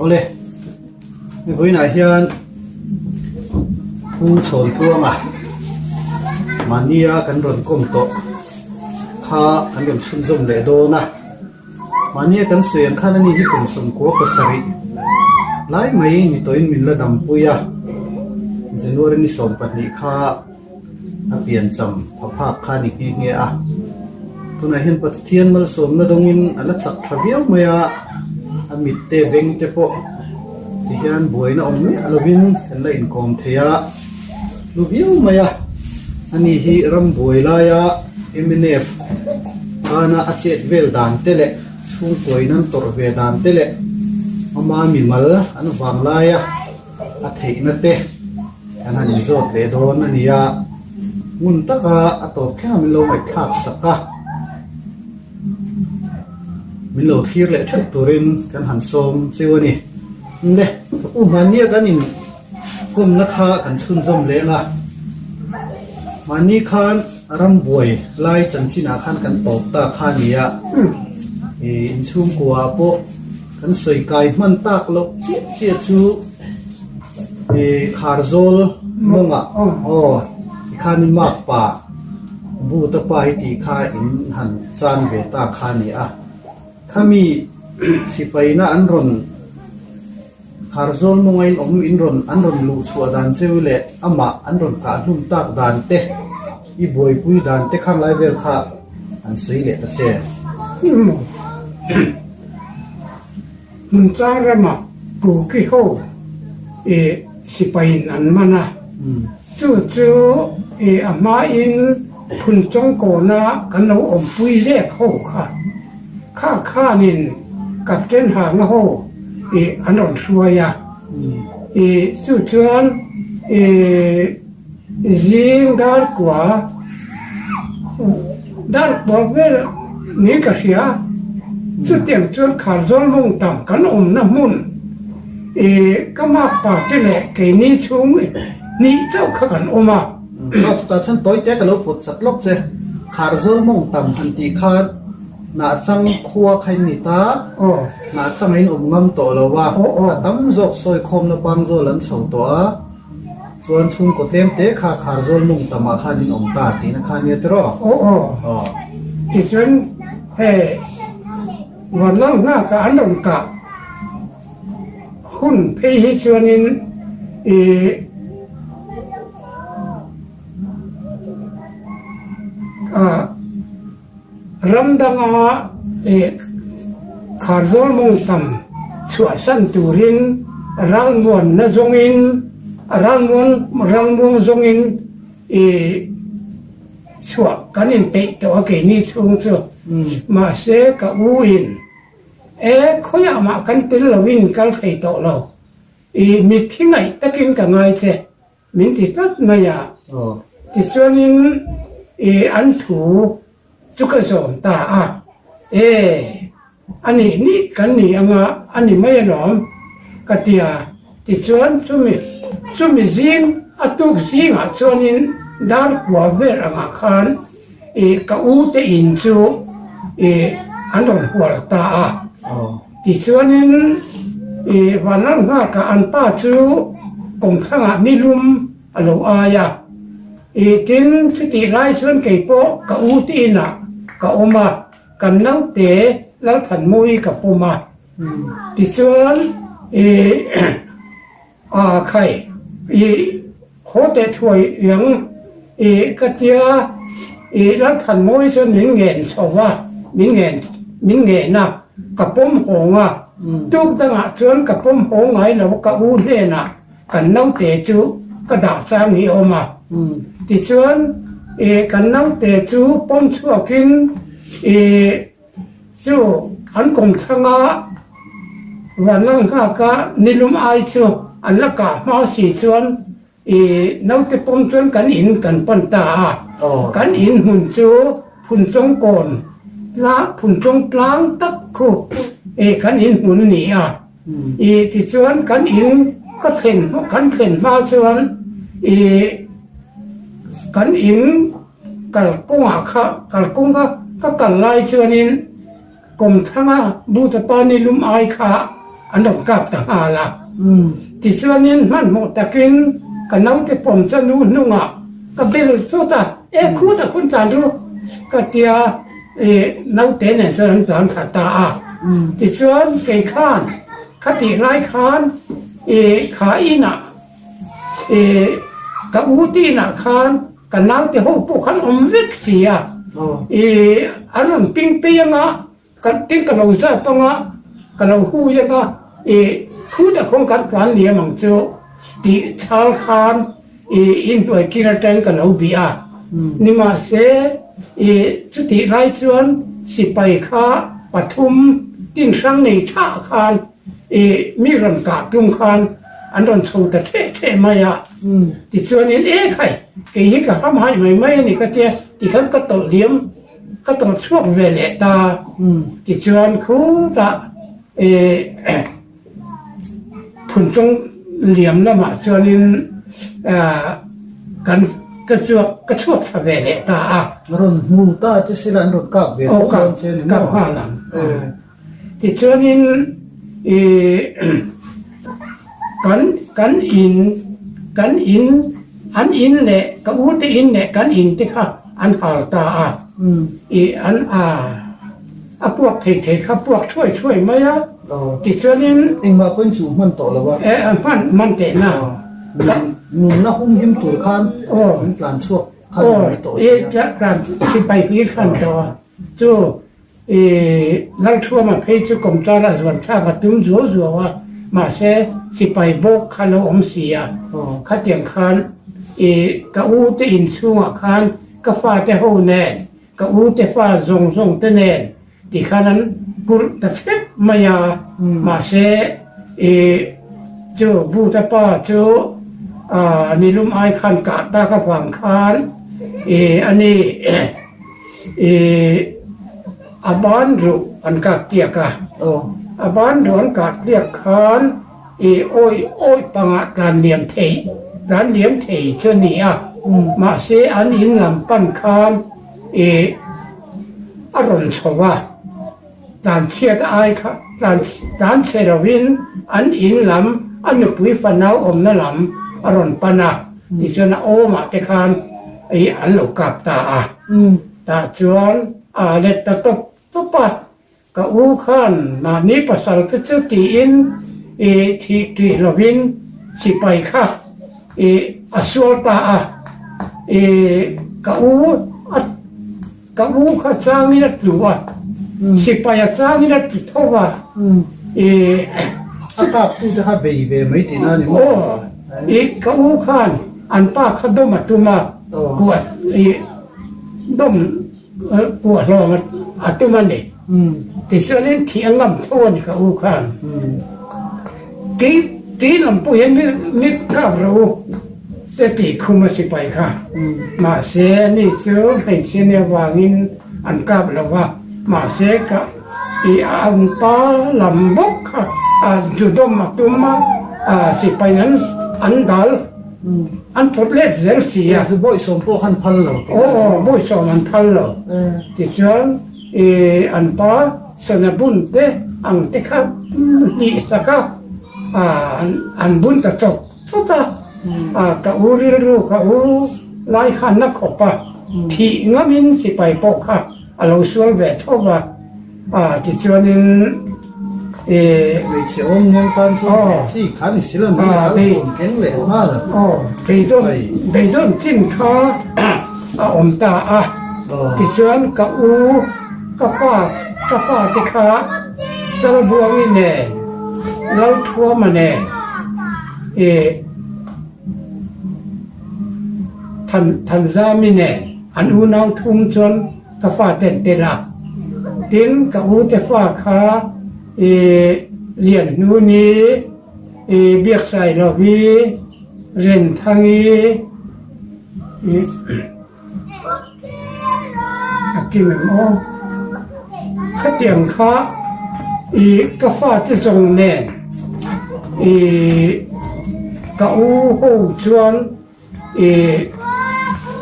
Awle, hei vawiinah hian Pu Chhawntluanga mahnia kan rawn kawm tawh kha kan rawn chhunzawm leh dawn a. Mahnia kan sawi ang khan ani hi kum 17 lai mai ni tawhin min la dampui a, January ni 12 kha a piancham pha phak kha ni nghe nghe a. Tunah hian Pathian malsawmna dawngin a la chak tha viau mai a, a mit te beng te pawh ti hian buaina awm miah lovin kan la inkawm thei a, hlu viau mai a. Ani hi ram buai laia mnf tana a chet vel dan te leh chhungkuain an tawrh ve dan te leh ama mimal an vang laia a theihna te kan han inzawt leh dawn a ni a, ngun taka a tawp thleng a min lo ngaihthlak sak a, min lo thlir leh theuh turin kan han sawm cheu a ni. Le, ka pu hmannia kan in kawmna kha kan chhunzawm leng a, mahni khan rambuai lai chanchinah khan kan tawp ta kha a ni a, inchhungkua ah pawh Kan sawi kai hman tak loh chiah chiah chu ih Kharzawl mawngah aw tikhan in mark pa Buta pa hi tih kha in han chan ve ta kha a ni a. Khami sipaina an rawn Kharzawl mawnga in awm in rawn an rawn luh chhuah dan cheu leh amah an rawn kah hlum tak dan te i buaipui dan te khang lai vel kha an sawi leh ta che. Hmuntlang ramah Kuki ho ih sipaiin an man a, chu chu ih a hmain Phunchawng kawna kan lo awmpui zek ho kha, kha khanin Captain Hanga ho ih an rawn hruai a, ih chu chuan ih. Zing darkua darkua vel niin ka hria. Chutiang chuan Kharzawl mawng tam kan awmna hmun ih ka makpa te leh keini chhung hnih chauh kha kan awm a. Kha chutah chuan tawi te ka lo put chat lawk che. Kharzawl mawng tam han tih khan Hnahchang khua kha in ni ta. Hnahchang a in awm ngam tawh lo a, a tam zawk sawi khawmna pangzawl an chho tawh a. Chuan chhungkaw tlem te kha Kharzawl mawng tamah khan in awm ta tihna kha ania tiraw? Aw aw. Aw. Tichuan hei Vanlal nghakah an rawn kah hun phei hi chuanin ih ah Ram danga ih Kharzawl mawngtam chhuahsan turin ralmuanna zawngin ralmuan ralmuang zawngin ih chhuah kan inpeih tawh a keini chhung chu. Mahse ka u in e khawiah mah kan tel loin kal thei tawh lo ih mitthi ngaih takin ka ngai che. Min ti tlat mai a, tichuanin i an thu chu ka zawm ta a, E, a nih nih kan ni anga a ni mai alawm, ka ti a, tichuan chumi chumi zing a tuk zingah chuanin dar kua vel angah khan i ka u te in chu i an rawn hual ta a. Tichuanin i vanram nghakah an pa chu kawmthlangah nilum a lo ai a. I tin, chutih lai chuan kei pawh ka u te inah ka awm a, kan naute Lalthanmawii ka pawm a. Tichuan i A khai, i haw teh thuai iang i ka tia, i Lalthanmawi chuan min ngen chho a, min ngen min ngen a, ka pawm hawng a, tuk dangah chuan ka pawm hawng ngai lo, ka u hnenah kan naute chu ka dah chang hi a awm a, tichuan i kan naute chu pawm chhuakin i Chu an kawmthlanga vanlal nghaka nilum ai chu an la kah hma si chuan i naute pawm chuan kan in kan pan ta a. Kan in hmun chu Phunchawng kawn tlang Phunchawng tlang tak khu i kan in hmun a ni a. I tichuan kan in ka thlen kan thlen hma chuan i kan in Kalkawngah kha kalkawng kha ka kal lai chuanin kawmthlanga Butapa ni lum ai kha an rawn kap ta nghal a. Tichuanin hmanhmawh takin ka naute pawm chu nu hnungah ka bel chawt a, E khutah khun tlan ru ka tia i naute nen chuan an tlan thla ta a. Tichuan kei khan khatih lai khan i kha inah i ka u te inah khan ka naute ho pawh khan awm vek si a, i an rawn ping pei anga Ka tin ka lo zat ang a, ka lo hui ang a, i khutah khawn kan tlan liam ang chu tih chhal khan i inhnuai kir atang ka lo bih a. Nimahse, i chutih lai chuan sipai kha pathum tin hrang nei thah khan i mi rawn kah tum khan an rawn chho ta theh theh mai a. Tichuanin, E khai, kei hi ka hamhaih mai mai a ni ka tia, tikhan ka tawlh liam. Ka tawrh chhuak ve leh ta. Tichuan khutah Phuntawng liam lamah chuanin kan ka chuak ka chhuak thla ve leh ta a. Rawn hmu ta che sila an rawn kap ve tawh dawn che ni maw? Kap nghal ang. Tichuanin kan kan in kan in an in leh ka u te in leh kan in te kha an hal ta a, i an a a puak thei thei kha puak thuai thuai mai a, tichuanin Engmah pawhin chu hman tawh lo a. E hman hman teh na. Nunna hum him tur khan an tlan chhuak khan an ni tawh si a. Tlan sipai hlir khan tawh a chu I Lalthuama phei chu kawmchara zuan thlak a tum zuau zuau a, mahse sipai bawk kha lo awm si a, khatiang khan i ka u te inchhungah khan ka fate ho nen, ka u te fa zawng zawng te nen ti khan an kulh ta thlep mai a, mahse i chu Buta pa chu a nilum ai khan kah tak avang khan i ani. I a ban ruh an kak tiak a, a ban ruh an kak tiak khan i awi awi pangah tlan liam thei tlan liam thei chu a ni a, mahse an in lam pan khan i a rawn chho a, tlan chhiat ai kha tlan tlan chhe lovin an in lam a nupui fanau awmna lam a rawn pan a, tichuan a awmah te khan i an lo kap ta a. Tah chuan a let ta tawp tawp a, ka u khan mahni pasal te chu tiin i thih tih lovin sipai kha i a sual ta a, i ka u a ka u kha changin a tlu a, sipai a changin a tlu tho va, i A kap tu te kha bei ve mai tihna a ni maw? Aw, i ka u khan an pa kha dawm a tum a. Kuah i dawm kuah hlawm a tum a ni. Tichuanin thih a ngam tho a ni ka u khan. Kei kei lam pawh hian mi mi kap rawh u te tih khum a sipai kha. Mahse ani chu hmeichhia nia vangin an kap lo va. Mahse ka i an pa lam bawk kha a zu dawm a tum a sipai an an dal. An pawt let zel si a. Chu Bawisawm pawh khan phal lo. Aw aw, Bawisawm an phal lo. Tichuan i an pa sana bun te ang te kha hlih tak a, an bun ta chawt chawt a. Ka u rilru ka u lai khan na khawp a, thih ngamin sipai pawh kha a lo sual ve tho va. A tichuanin i. Hmeichhe awm nen tan chuan hmeh chi kha ni si lo mai a, kal keng leh nghal. Aw, beidawn beidawn chin kha a awm ta a, tichuan ka u ka fa ka fa te kha Chalbuangi nen Lalthuama nen i Than Thanzami nen an unau thum chuan Ka fa ten tel a, tin ka u te fa kha i Lianhnuni, i Biaksailovi, Renthangi, i a kim em aw. Khatiang kha i ka fa te zawng nen i ka u ho chuan I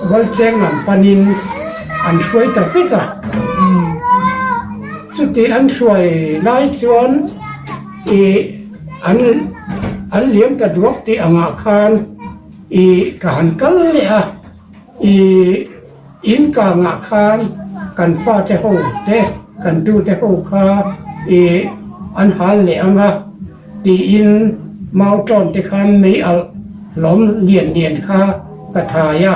Valcheng lam panin an hruai ta vek a. Chuti an hruai lai chuan i. An an liam ta duak tih angah khan i ka han kal leh a, i in kangah khan kan fate ho te, kan tute ho kha i an hal leh ang a tiin mau tawn te khan mei alh hlawm lian lian kha ka thai a,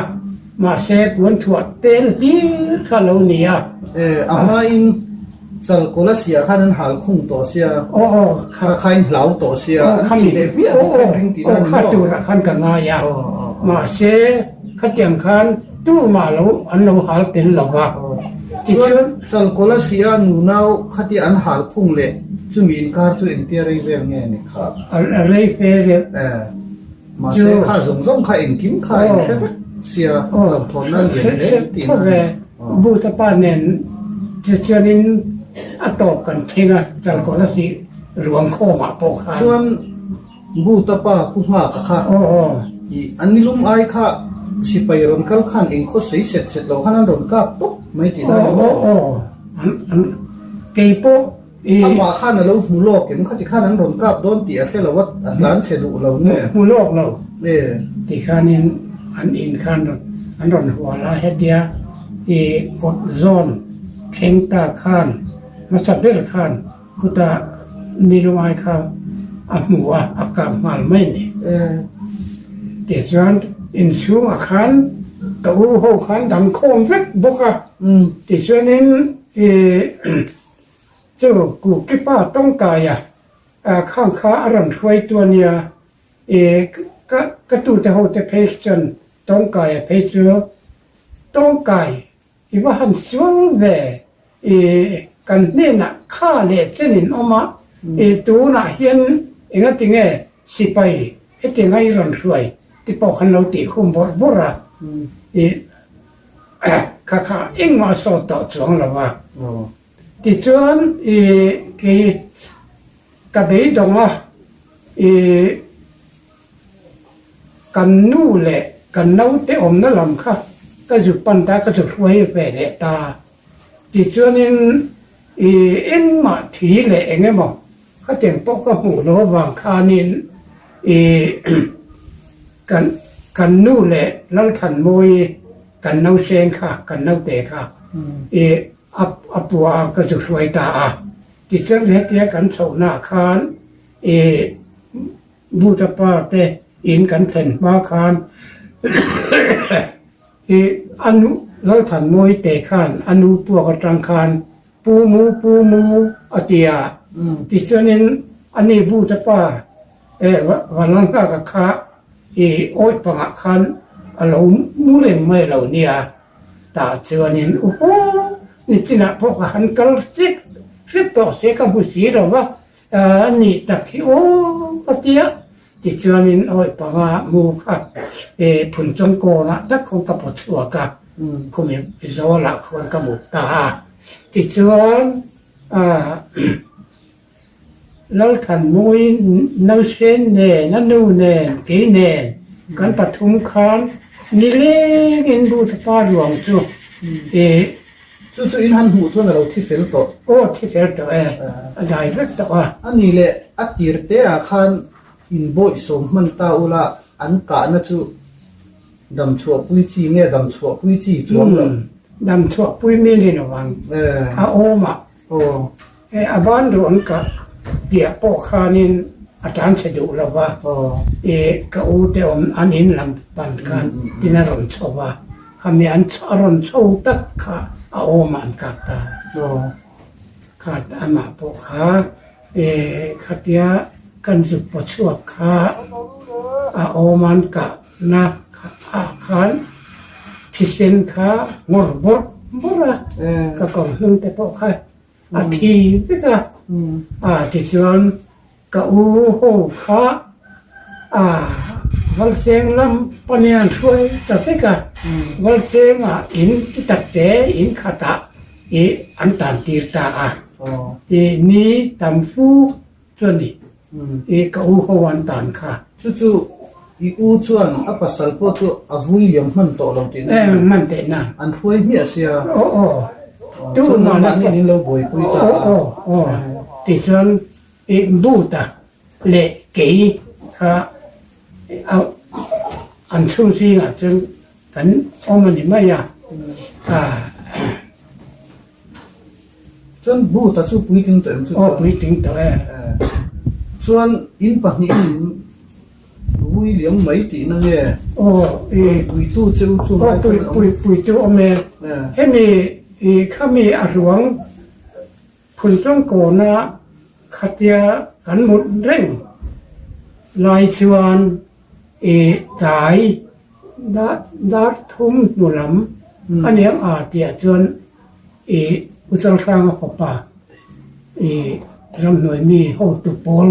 mahse puanthuah tel hlir kha lo ni a. A hmain Chalkawla siah khan an hal khung tawh sia. Aw aw. Kha kha in hlau tawh sia. Aw An ti leh viah bawk khan ring tih na ni maw? Aw kha turah khan ka ngai a. Mahse khatiang khan tumah lo an lo hal tel lo va. Tichuan Chalkawla siah nunau khatia an hal khung leh chumi inkar chu engtia rei vel nge ni kha? A rei fe reuh. Mahse kha zawng zawng kha engkim kha in hre vek sia hlauhthawnna lian hle tih na a ni. Buta pa nen tichuanin a tawp kan thleng a, Chalkawlh a sih ruang khawmah pawh khan. Chuan Buta pa Pu Nghaka kha i an nilum ai kha sipai rawn kal khan engkhaw sei set set lo khan an rawn kap tawp mai tih na a ni maw? Kei pawh I. Amah khan a lo hmu lawk em? Khati khan an rawn kap dawn tih a hre lo a, a tlan chhe duh lo nge? Hmu lawk lo. E. Ti khanin an in khan rawn an rawn hual a, hetia i kawt zawn thleng ta khan hmasa ber khan khuta nilungai kha a hmu a, a kap nghal mai a ni. E. Tichuan inchhungah khan ka u ho khan dang khawm vek bawk a, tichuanin i. Chu Kukipa tawngkaia khang kha a rawn hruaitu a nia, i ka ka tute ho te phei chuan tawngkaia phei chu tawngkai i va han sual ve, i kan hnenah kha leh chen in awm a, i tunah hian engatinge sipai hetianga i rawn hruai ti pawh khan lo tih khum bawrh bawrh a, i Kha kha engmah a sawt tawh chuang lo a. Tichuan i kei ka beidawng a, i kan nu leh kan naute awmna lam kha ka zu pan ta, ka zu hruai ve leh ta. Tichuanin i engmah thi leh eng emaw khatiang pawh ka hmuh lo avang khanin i Kan kan nu leh Lalthanmawii kan nauseng kha, kan naute kha i a a pua a ka zu hruai ta a. Tichuan hetia kan chhohnaah khan i Buddha pa te in kan thlen hma khan i a nu Lalthanmawii te khan a nu puak atang khan Pu Mu Pu Mu a ti a. Tichuanin ani Buddha pa E, Vanlalnghaka kha i awih pangah khan a lo mu reng mai lo nia, tah chuanin upaw nichinah pawh ka han kal hrep hrep tawh se ka hmu si lo va, a nih tak hi aw ka ti a, tichuanin awih panga mu kha e phunchawng kawnah tak khawn ka paw chhuak a, khumi zawlah khuan ka mut ta a, tichuan ah. Lalthanmui nausen nen, a nu nen, kei nen kan pathum khan nilengin Butapa ruang chu ih. Chu chu in han hmuh chuan a lo thi fel tawh. Aw thi fel tawh e, a dai vek tawh a. A ni leh a tir te ah khan in bawihsawm hman ta ula an kahna chu Damchhuahpui chi nge damchhuahpui chi chuang lo? Damchhuahpui mi ni lo ang. A awm a. A ban duh an kah piah pawh khanin a tan chhe duh lo va. Ka u te awm an in lam pan khan tin a rawn chho va. Khami an a rawn chho tak kha a awmah an kap ta. Kha amah pawh kha khatia kan zuk paw chhuak kha a awm an kah Na ah khan thisen kha ngawr bawrh bawrh a, ka kawr hnung te pawh kha a thi vek a, a tichuan ka u ho kha a Valcheng lam pawhin an hruai ta vek a, Valcheng ah in ti tak te in khat ah ih an tan tir ta a, ih ni tam fu chu a ni. I ka u ho an tan kha. Chu chu i u chuan a pasal pawh chu a vui liam hman tawh lo tih na. Em hman teh na. An hruai hmiah sia. Aw aw. Tu nangmah nih in lo buaipui ta a. Aw aw aw. Tichuan i boot a. leh kei kha an chhung zingah chuan kan awm a ni mai a. Chuan Buta chu puitling tawh em chu? Aw puitling tawh e. Chuan in pahnihin Vui liam mai tihna nge? Aw i. Puitu che u chu Aw pui pui puitu awm e. Hemi i khami a hluang Phunchawng kawna khatia kan mut reng lai chuan i tlai dar dar thum hnu lam a niang a tihah chuan i U Chalhranga fapa I ramhnuai mi hotu pawl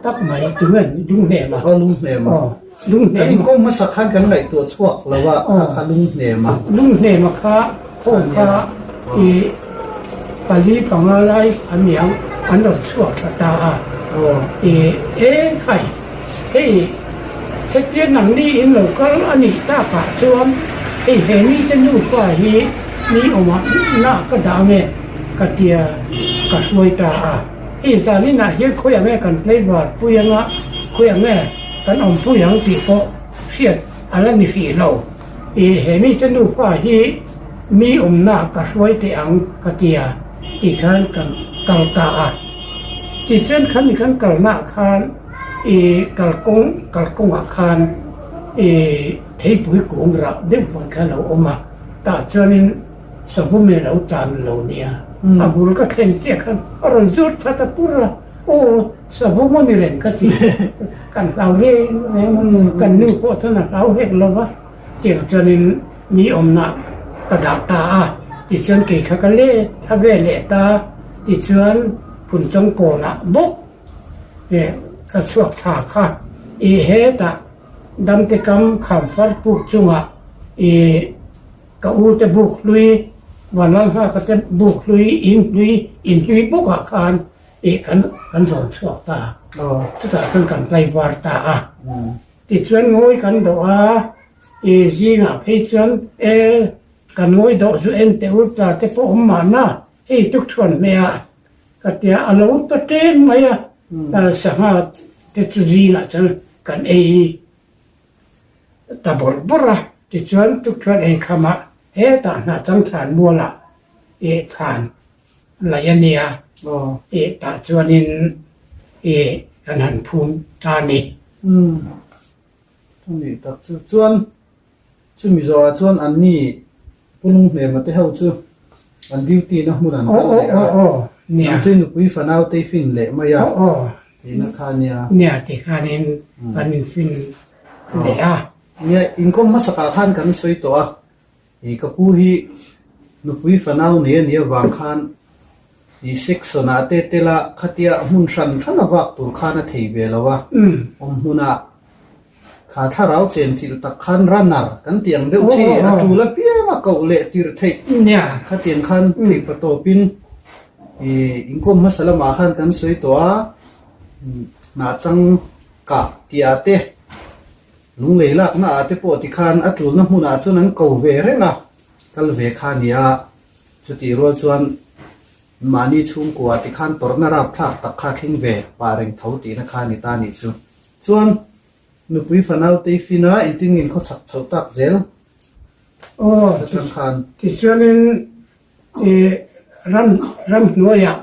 tak mai tunge Lunghnem a. Aw Lunghnem a. Aw Lunghnem a. Kan inkawm hmasa khan kan ngaihtuah chhuak lo a kha kha Lunghnem a. Lunghnem a kha ho kha i pali panga lai an niang an rawn chhuak tha ta a. Aw. I eng khai hei hetia nangni in lo kal a nih takah chuan hei he mite nufa hi mi awmah nah ka dah nge. Ka tia ka hruai ta a, hei zan inah hian khawiah nge kan tlaivar pui anga khawiah nge kan awm pui ang tih pawh hriat a la ni hrih lo. I he mite nufa hi mi awmna ka hruai teh ang ka tia tih khan kan kal ta a. Tichuan khami kan kalnaah khan i kalkawng kalkawngah khan i theipui kung rah deuh mai kha a lo awm a, tah chuanin Savawm in lo tan lo nia, a bul ka thlen chiah khan a rawn zut that a pur a, aw savawm a ni reng ka ti, kan hlau reng reng a, kan nu pawh chuan a hlau hek lo va, tiang chuanin mi awmna ka dah ta a, tichuan kei kha ka let tha ve leh ta, tichuan Phunchawng kawnah bawk ka chhuak thla kha i hetah Damte kam khamfar puk chungah i. Ka u te buk hlui, Vanlalnghaka te buk hlui, in hlui, in hlui bawkah khan ih kan kan zawn chhuak ta. Chutah chuan kan tlaivar ta a. Tichuan ngawi kan dawh a, ih zingah phei chuan e kan ngawi dawh zu en teh ur ta te pawh awm mahna hei tukṭhuan hmehah ka tia a lo ta ṭeng mai a, sangha te chu zingah chuan kan ei. Ta bawrh bawrh a, tichuan tukṭhuan eikhamah hetah hnah changthlan mualah ih thlan laih a nia, ih tah chuanin ih kan han phum ta a ni. Umm, chumi tak chu chuan chumi zawhah chuan anni Pu Lunghmema te ho chu an duty na hmun an kal leh a, an chu nupui fanau te fin leh mai a tihna kha a nia. Nia ti khanin kan infin leh a. Nia, inkawm hmasakah khan kan sawi tawh a, i ka pu hi nupui fanau nei a nih avang khan i section ah te tela khatia hmun hran hran a vak tur khan a thei ve lo a, awm hmunah Kha thlarau chenchilh tak khan runner kan tih ang deuh chi a tul apiang a koh leh tirh theih. Khatiang khan theih pa tawpin i inkawm hmasa lamah khan kan sawi tawh a, hnahchang kah tihah te, lunglei lakna ah te pawh tikhan a tulna hmunah chuan an ko ve reng a, kal ve kha a ni a, chutih rual chuan mahni chhungkua tikhan tawrhna rapthlak tak kha thleng ve pah reng tho tihna kha a ni ta nih chu. Chuan nupui fanau te i fin a, engtin nge in khaw chak chhoh tak zel? Aw, Atang khan. Tichuanin i ram ramhnuaiah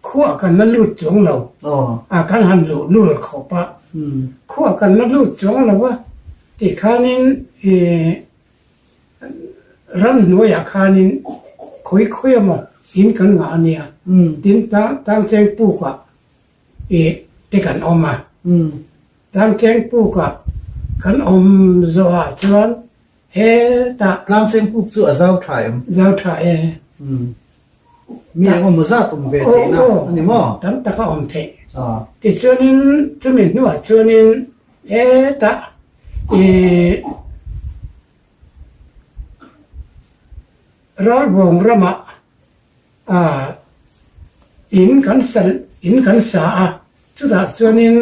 khuah kan la lut chuang lo. Aw. A kan han luh lul khawp a. Khuah kan la lut chuang lo a, tikhanin i ramhnuaiah khanin khawi khawi emaw in kan ngah a nia. Tin Tangcheng pukah I te kan awm a. Tlangcheng pukah kan awm zawhah chuan hetah. Tlangcheng puk chu a zau tha em? Zau tha e. Mi eng awm zat awm ve theihna a ni maw? Tam tak a awm theih. Tichuanin chumi hnuah chuanin hetah i Ralvawng ramah A in kan sa in kan sa a, chutah chuanin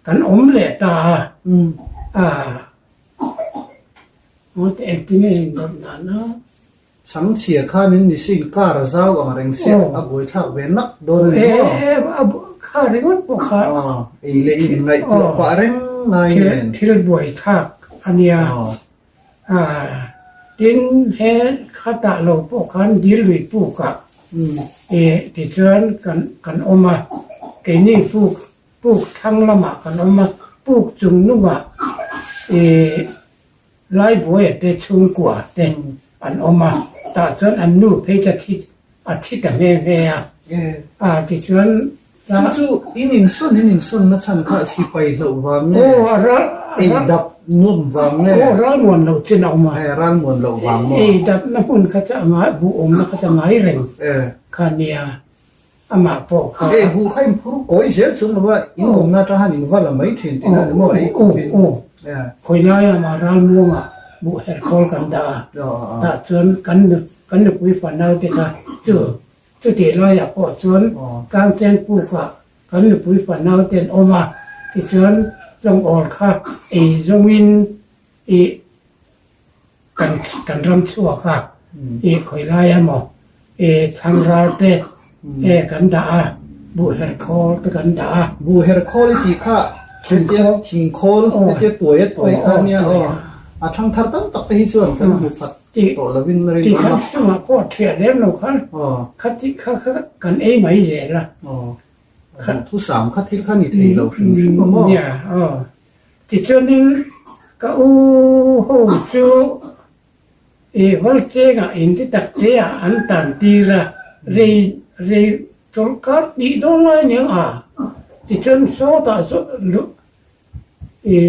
kan awm leh ta a, a ngaw te engtin nge in dawt dan a. Chhangchhia khanin ni sin kar a zau ang reng sia a buaithlak ve nak dawn a ni maw? E a. Kha ringawt pawh kha Ei leh in ngaihtuah pah reng ngai nen. Thil buaithlak a nia. Tin, he khatah lo pawh khan dil lui pukah tichuan kan awm a, keini puk puk thlang lamah kan awm a, puk chung nungah Laibuaia te chhungkua te an awm a, tah chuan an nu phei chu a thi a thi ta nghe nghe a, a tichuan Chu chu in insawn in insawn na chhan kha sipai hlauh vang nge? Ei dap nuam vang nge? Aw ral muan loh chin a awm a. Ral muan loh vang maw? Ei dap na hmun kha chu a ngai buh awmna kha chu a ngai reng kha nia amah pawh kha. Ei buh kha in phur kawi zel chung lo a, in awmna atang han in va la mai thin tih na ni maw ei khawp in? Aw khawi laia mah ral muangah buh her khawl kan dah a, tah chuan kan kan nupui fanau te kha chu Chutih laiah pawh chuan tlangcheng pukah kan nupui fanau te an awm a, tichuan tlawng-awl kha ei zawngin ih kan kan ram chhuak a, ih khawi lai emaw ih thlangra te e kan dah a, buhher khawl te kan dah a. Buhher khawl i tih kha hetia thingkhawl hetia tuai a tuai kha nia aw, a thangthar tam tak te hi chuan kan hmu phat Tawh lovin ring Ti khan chungah pawh thiah lem lo khan kha ti kha kha kan ei mai zel a. Khan thusam kha thil kha ni thei lo hrim hrim a maw? Nia aw. Tichuanin ka u ho chu i Valchengah in ti tak te ah an tan tir a, rei rei chawlhkar hnih dawn lai aniang a. Tichuan sawtah saw luh i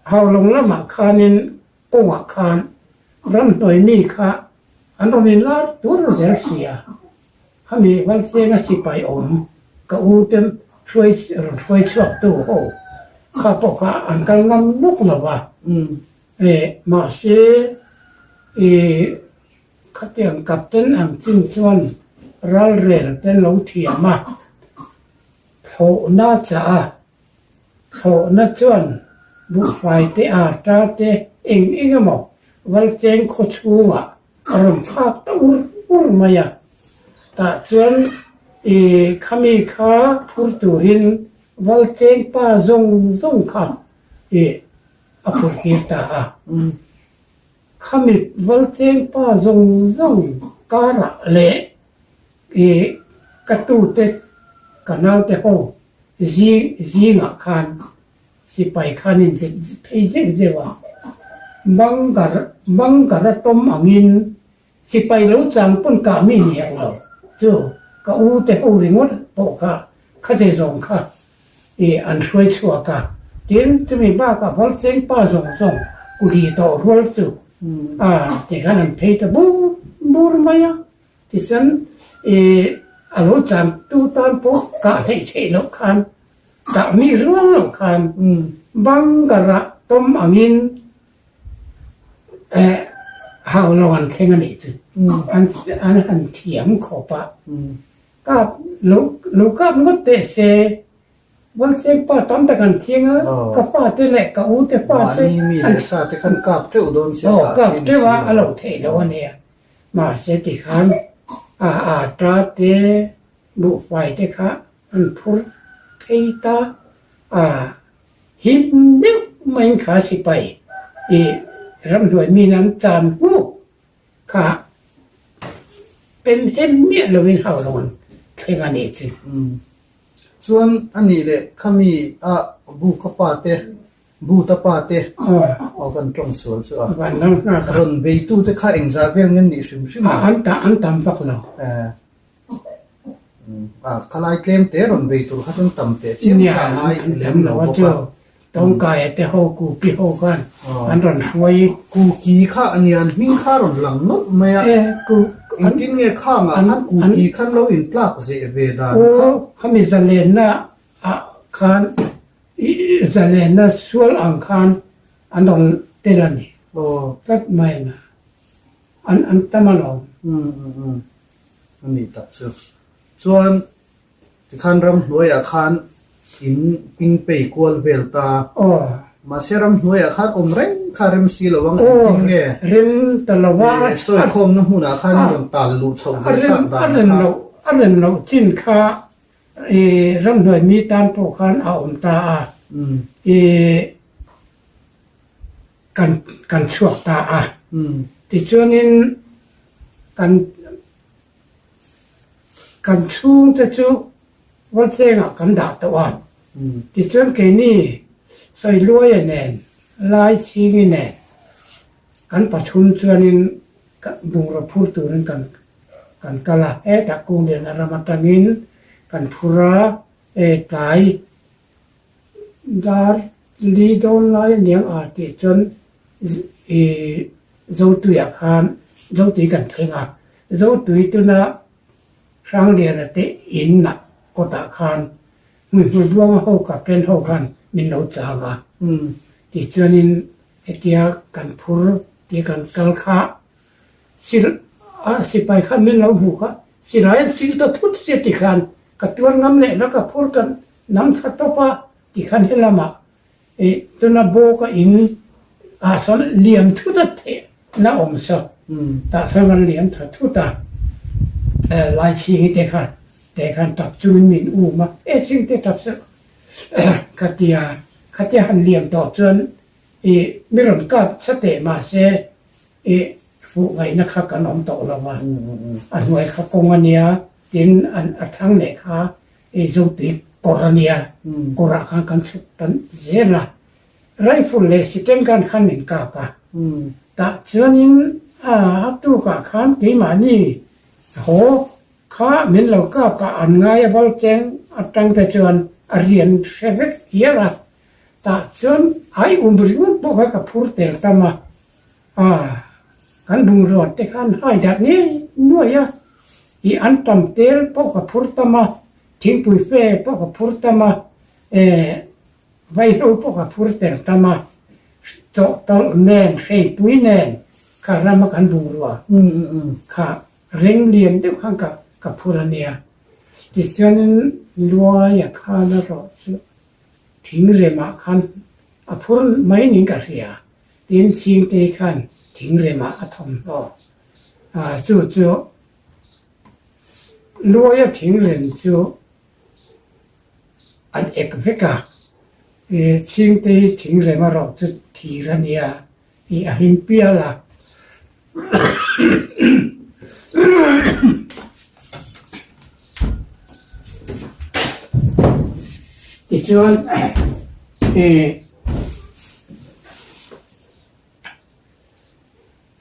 Haulawng lamah khanin kawngah khan ramhnuai mi kha an rawn inlar tur zel si a, khami Valchenga sipai awm ka u te hruai rawn hruai chhuak tu ho kha pawh kha an kal ngam lawk lo va, mahse ih khatiang captain ang chin chuan ralrel te an lo thiam a, thlawhna chah a. Thlawhna chuan buhfai te ata te eng eng emaw Valcheng khaw chhungah a rawn thlak ta ur ur mai a. Tah chuan i khami kha phur turin Valcheng pa zawng zawng kha i a phur tir ta a. Khami Valcheng pa zawng zawng karah leh i ka tute ka naute ho Zing zingah khan sipai khan in zet phei zeuh zeuh a, Bangar Bangar a tawm angin sipai lo chang pawn kah mi ni hek lo chu ka u te ho ringawt pawh kha kha che zawng kha i an hruai chhuak a, tin chumi bakah Valcheng pa zawng zawng kuli tawh rual chu a tikhan an phei ta bur bur mai a. Tichuan i a lo tlantu tan pawh kah hleih theih loh khan, kah mi rual loh khan bunker-ah tawm angin eh hau lo an thleng a nih chu. An an han thiam khawp a, kap lo lo kap ngawt teh se Valcheng pa tam tak an thiang a, ka fa te leh ka u te fa te Mahni mi leh sa te khan kap teuh dawn sia kah kap teuh a, a lo theih loh a nia. Mahse tikhan a ata te buhfai te kha an phur phei ta a, him deuh maiin kha sipai i ramhnuai min an chan hmuh kha pen hem miah loin hau lo an thleng a nih chu. Chuan a nih leh khami a bu ka pa te Buta pa te aw kan tawng sual chu a rawn beitu te kha engzah vel nge nih hrim hrim a? An ta an tam vak lo. A khalai tlem te rawn bei tur kha chuan tam teh chiam kha a ngai lem lo bawk a. Tawngkaia te ho Kuki ho khan an rawn hruai. Kuki kha a nia an hming kha a rawn lang nawlh mai a. Engtin nge khangah khan Kuki khan lo intlak zeh ve dan kha. Khami zalenna ah khan Zalenna sual ang khan an rawn tel a ni. Tlat mai a an an tam alawm. Umm a ni tak chu. Chuan tikhan ramhnuaiah khan in ping pei kual vel ta. Mahse ramhnuaiah khan awm reng kha rem si lo ang engtin nge? Rem ta lo a. Sawikhawmna hmunah khan in rawn tal luh chhoh ve tak dan kha. A rem loh chin kha. Ramhnuai mi tan pawh khan a awm ta a, kan kan chhuak ta a. Tichuanin kan kan chhungte chu Valchengah kan dah tawh a. Tichuan keini Sawiluaia nen Laichhingi nen kan pathum chuanin bungraw phur turin kan kan kal a, hetah Kungliana ram atangin kan phur a, e tlai dar li dawn lai aniang a tih chuan i Zotuiah khan Zotui kan thleng a, Zotui tuna Hrangliana te in ah kawtah khan hmuihmul buanga ho captain ho khan min lo chang a, tichuanin hetia kan phur tih kan kal kha Sil a sipai khan min lo hmu kha, silai an sil ta thut sia ti khan ka tuar ngam leh la ka phur ka nam thla tawp a ti khan helamah ih tuna bawk a in ah sawn liam thut a theih na awm saw tah sawn an liam thla thut a Laichhingi te khan te khan tap chungin min um a e chhingte tap suh ka tia khatia han liam tawh chuan ih mi rawn kap chha teh mahse I fuh ngaihna kha kan awm tawh lo a, a hnuai kha kawng a nia, tin a thlang leh kha i zotui kawr a nia, kawrah khan kan chhuk tan zel a, rifle leh siten gun khan min kap a, tah chuanin a tukah khan keimahni haw kha min lo kap a, an ngai a valcheng atang te chuan a rian hre vek hial a, tah chuan ai um ringawt pawh kha ka phur tel tam a. A, kan bungrua te khan hai dat ngei nuai a, i an tam tel pawh ka phur tam a, thingpui fe pawh ka phur tam a, e vaihlo pawh ka phur tel tam a, chawhtawlh nen hreipui nen kha rama kan bungrua kha reng lian deuh khan ka ka phur a nia. Tichuanin Luaia khan erawh chu thingremah khan a phur mai niin ka hria. Tin, Chhingtei khan thingremah a thawmhnaw a, chu chu Luaia thingrem chu an ek vek a, Chhingtei thingrem a rawh chu thir a nia tih a hlim pial a. Tichuan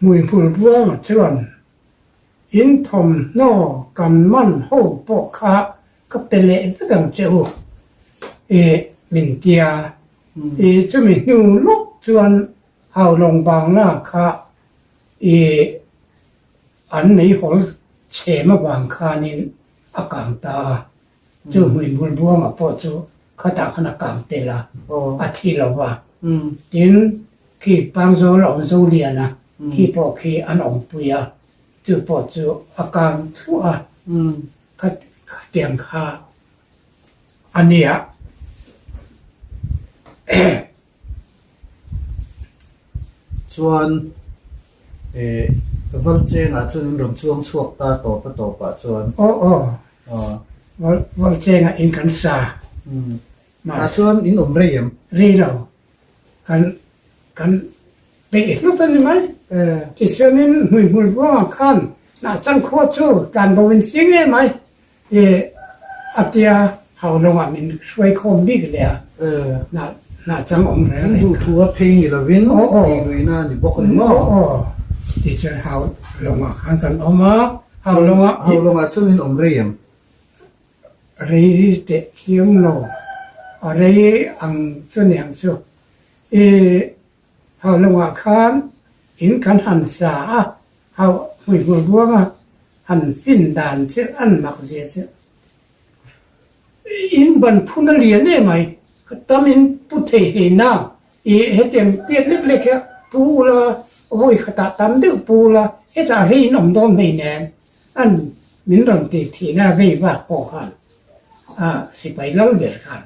Hmuihmul buanga chuan in thawmhnaw kan man ho pawh kha ka pe leh vek ang che u min tia. Chumi hnu lawk chuan Haulawng Bangla kha an meihawl chhem avang khanin a kang ta a. Chu hmuihmul buanga pawh chu khatah khan a kang tel a, a thi lo va. Tin, khi Pangzawl a awm Zoliana khi pawh khi an awmpui a, chu pawh chu a kang thluah a, khatiang kha a nia. Chuan eh Valchengah chuan in rawn chuang chhuak ta tawp a tawpah chuan. Aw aw Valchengah in kan sa. Tah chuan in awm rei em? Rei lo. Kan kan peih hlut a ni mai. Tichuanin hmuihmul buangah khan Hnahchang khua chu tlanbo in si ngei mai. I a tia Haulawngah min hruai khawm bik leh a, hnah hnah chang awm reng reng. Duh thu a phei ni lovin tih luihna a ni bawk a ni maw? Aw aw, tichuan Haulawngah khan kan awm a, Haulawngah. Haulawngah chuan in awm rei em? Rei teh chiang lo, a rei ang chu niang chu. I Haulawngah khan in kan han sa a, Hauh hmuihmul buanga han fin dan chu an mak zia chu in ban phun a lian em ai, ka tam in pu thei hlei na i hetiang piat lek lek hi pu ula vawi khatah tam deuh pu ula hetah rei in awm dawn hmei nen an min rawn tih thihna vei vak pawh khan a sipai lal ber khan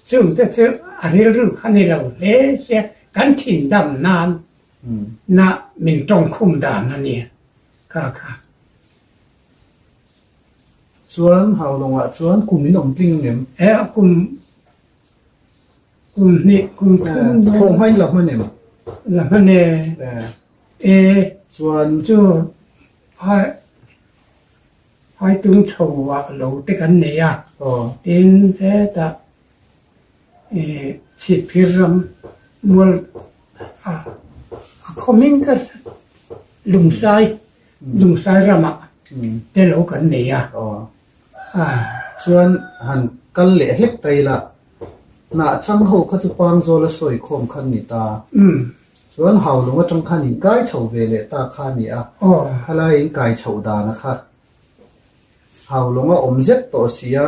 chung te chu a rilru kha ni lo hle sia kan thin dam nan Na min tawng khum dan a nia kha kha. Chuan Haulawngah chuan kum in awm tling ang em? E a kum kum hnih kum thum dawn. Thawh hmain la hman em? La hman e. E. Chuan. Chu hai haitung chho ah lo te kan nei a. Tin hetah e chhipphir ram mual a a khaw hming kha Lungsai Lungsai ramah te lo kan nei a. Chuan han kal leh hlek ta ila, hnah chang ho kha chu Pangzawl a sawi khawm kha ni ta. Chuan Haulung atang khan in kai chho ve leh ta kha a ni a, khalai in kai chhoh dan a kha. Haulung a awm zet tawh si a,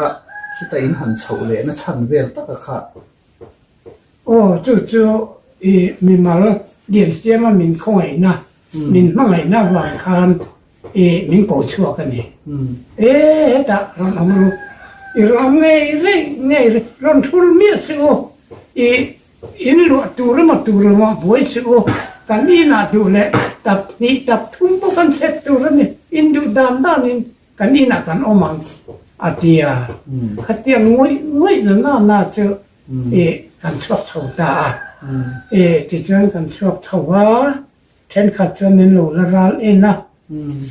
khita in han chhoh leh na chhan vel tak a kha. Aw, chu chu i mimal lian siama min khawngaihna, min hmangaihna avang khan i min ko chhuak a ni. E, hetah rawn awm ru, i rawn awm ngei reng ngei rawn thul miah suh u, i in luah tur emaw tur emaw buai suh u, kan inah duh leh tap hnih tap thum pawh kan chhep tur a ni, in duh dan danin Kan inah kan awm ang a ti a, khatiang ngawih ngawih na na na chu i kan chhuak chho ta a. I tichuan kan chhuak chho a, thenkhat chuan min lo la ral en a,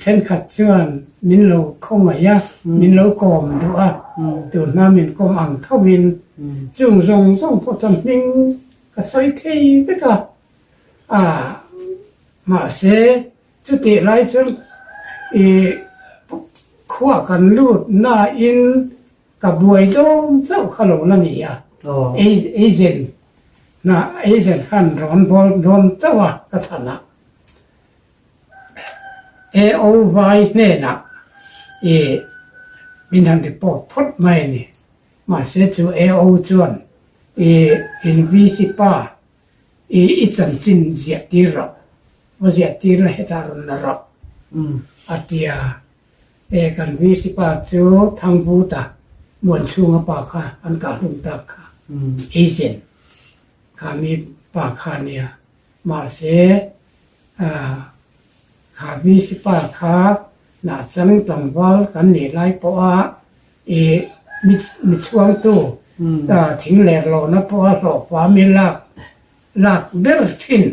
thenkhat chuan min lo khawngaih a, min lo kawm duh a, tunhma min kawm ang thovin chung zawng zawng pawh chuan hming ka sawi thei vek a, a mahse Chutih lai chuan i khua kan lut nain ka buai dawn chauh kha lo la ni a, agent hna agent khan rawn bawl dawn chauh a ka chhan a, AO vai hnenah i min han report phawt mai a ni. Mahse chu AO chuan i in VC pa i i chanchin ziah tir rawh. Va ziah tir la hetah rawn la rawh a ti a, e kan VC pa chu Thangvuta Muanchhunga pa kha an kah hlum tak kha agent kha mi pa kha a nia, mahse kha VC pa kha hnahchang tlangval kan nih lai pawha i mi chhuangtu thing ler lohna pawha hlawhfa mi lak lak ber thin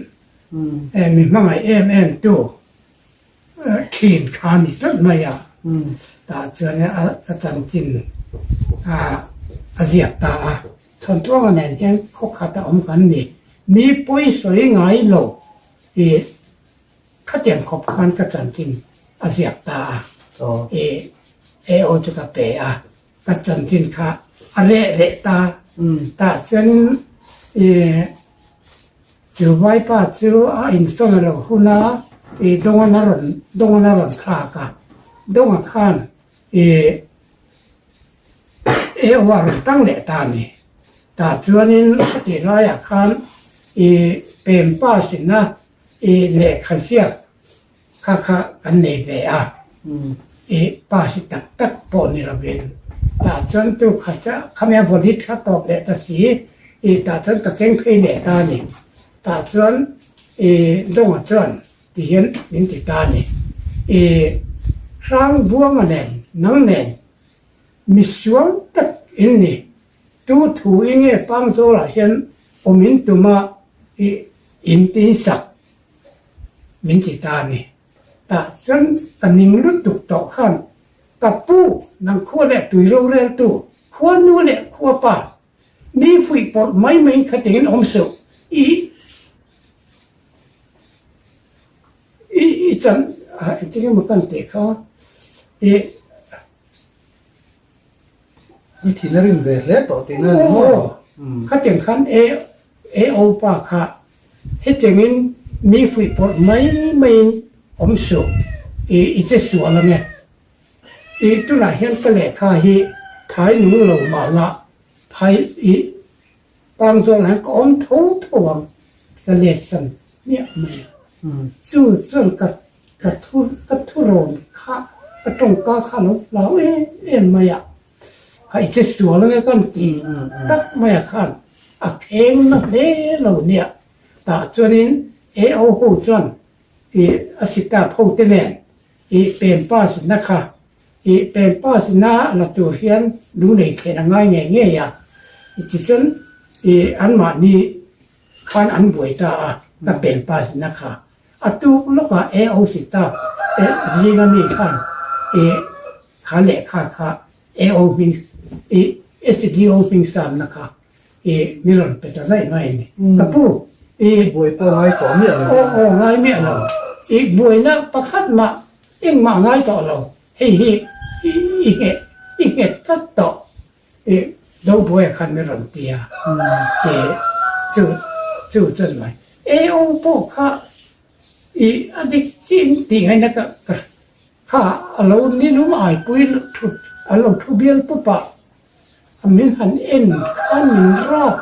Mi hmangaih em em tu thin kha ni tlat mai a, tah chuan a chanchin a ziak ta a. Chhawntuanga nen hian khaw khat a awm kan ni. Mi pawi sawi ngai lo i khatiang khawp khan ka chanchin a ziak ta a, i AO chu ka pe a, ka chanchin kha a reh leh ta. Tah chuan i Chu vaipa chu a insawn a lo hun a, i Dawngan a rawn Dawngan a rawn thlak a, Dawnga khan i eu a rawn tang leh ta a ni. Tah chuanin khati laiah khan i pem pa sina i lehkha ziak Kha kha kan nei ve a, i pass i tak tak pawh ni lovin tah chuan tu kha chu khami a vaw hit kha tawp leh ta si, i tah chuan ka keng phei leh ta a ni. Tah chuan i Dawnga chuan ti hian min ti ta a ni, i Hrangbuanga nen nang nen misual tak in ni, tu thu i nge Pangzawlah hian awm in tum a i in tin sak Min ti ta a ni. Tah chuan ka ning lutuk tawh khan ka pu nang khua leh tui roreltu, khua nu leh khua pa, mi fuih pawrh mai mai in khatingin awm suh i i i chan engtin emaw kan tih kha i I thin a rim ve hle tawh tihna a ni maw? Khatiang khan AO pa kha hetiangin mi fuih pawrh mai maiin awm suh i i che sual ang e. I tunah hian ka lehkha hi thai nung lo mah la phai i Pangzawl hian ka awm tho tho ang ka let san hmiah mai a. Chu chuan ka ka thu ka thurawn kha ka tawngka kha a lo hlau em em mai a, kha i che sual ange kan ti tak mai a khan a kheng na hle lo nia. Tah chuanin AO ho chuan i a sitaap ho te nen i pen pass na kha. I pen pass na la tur hian lunglei thlen a ngai ngei ngei a. Tichuan i anmahni khan an buai ta a, ka pen pass na kha. A tuk lawkah AOC staff zinga mi khan i kha lehkha kha AO hming i SDO hming samna kha i mi rawn pe ta zaih mai a ni. Ka pu i Buai pawh ngai tawh miah lo. Aw aw ngai miah lo. I buaina pakhat mah engmah ngai tawh lo. Hei hi i nghet i nghet tlat tawh. I do buai khan mi rawn ti a. I chu chu chuan mai. AO pawh kha i a dik chiah in tih ngaihna ka ka Kha a lo ni lum aipui thut a lo thu bial pup a, a min han en khan min rap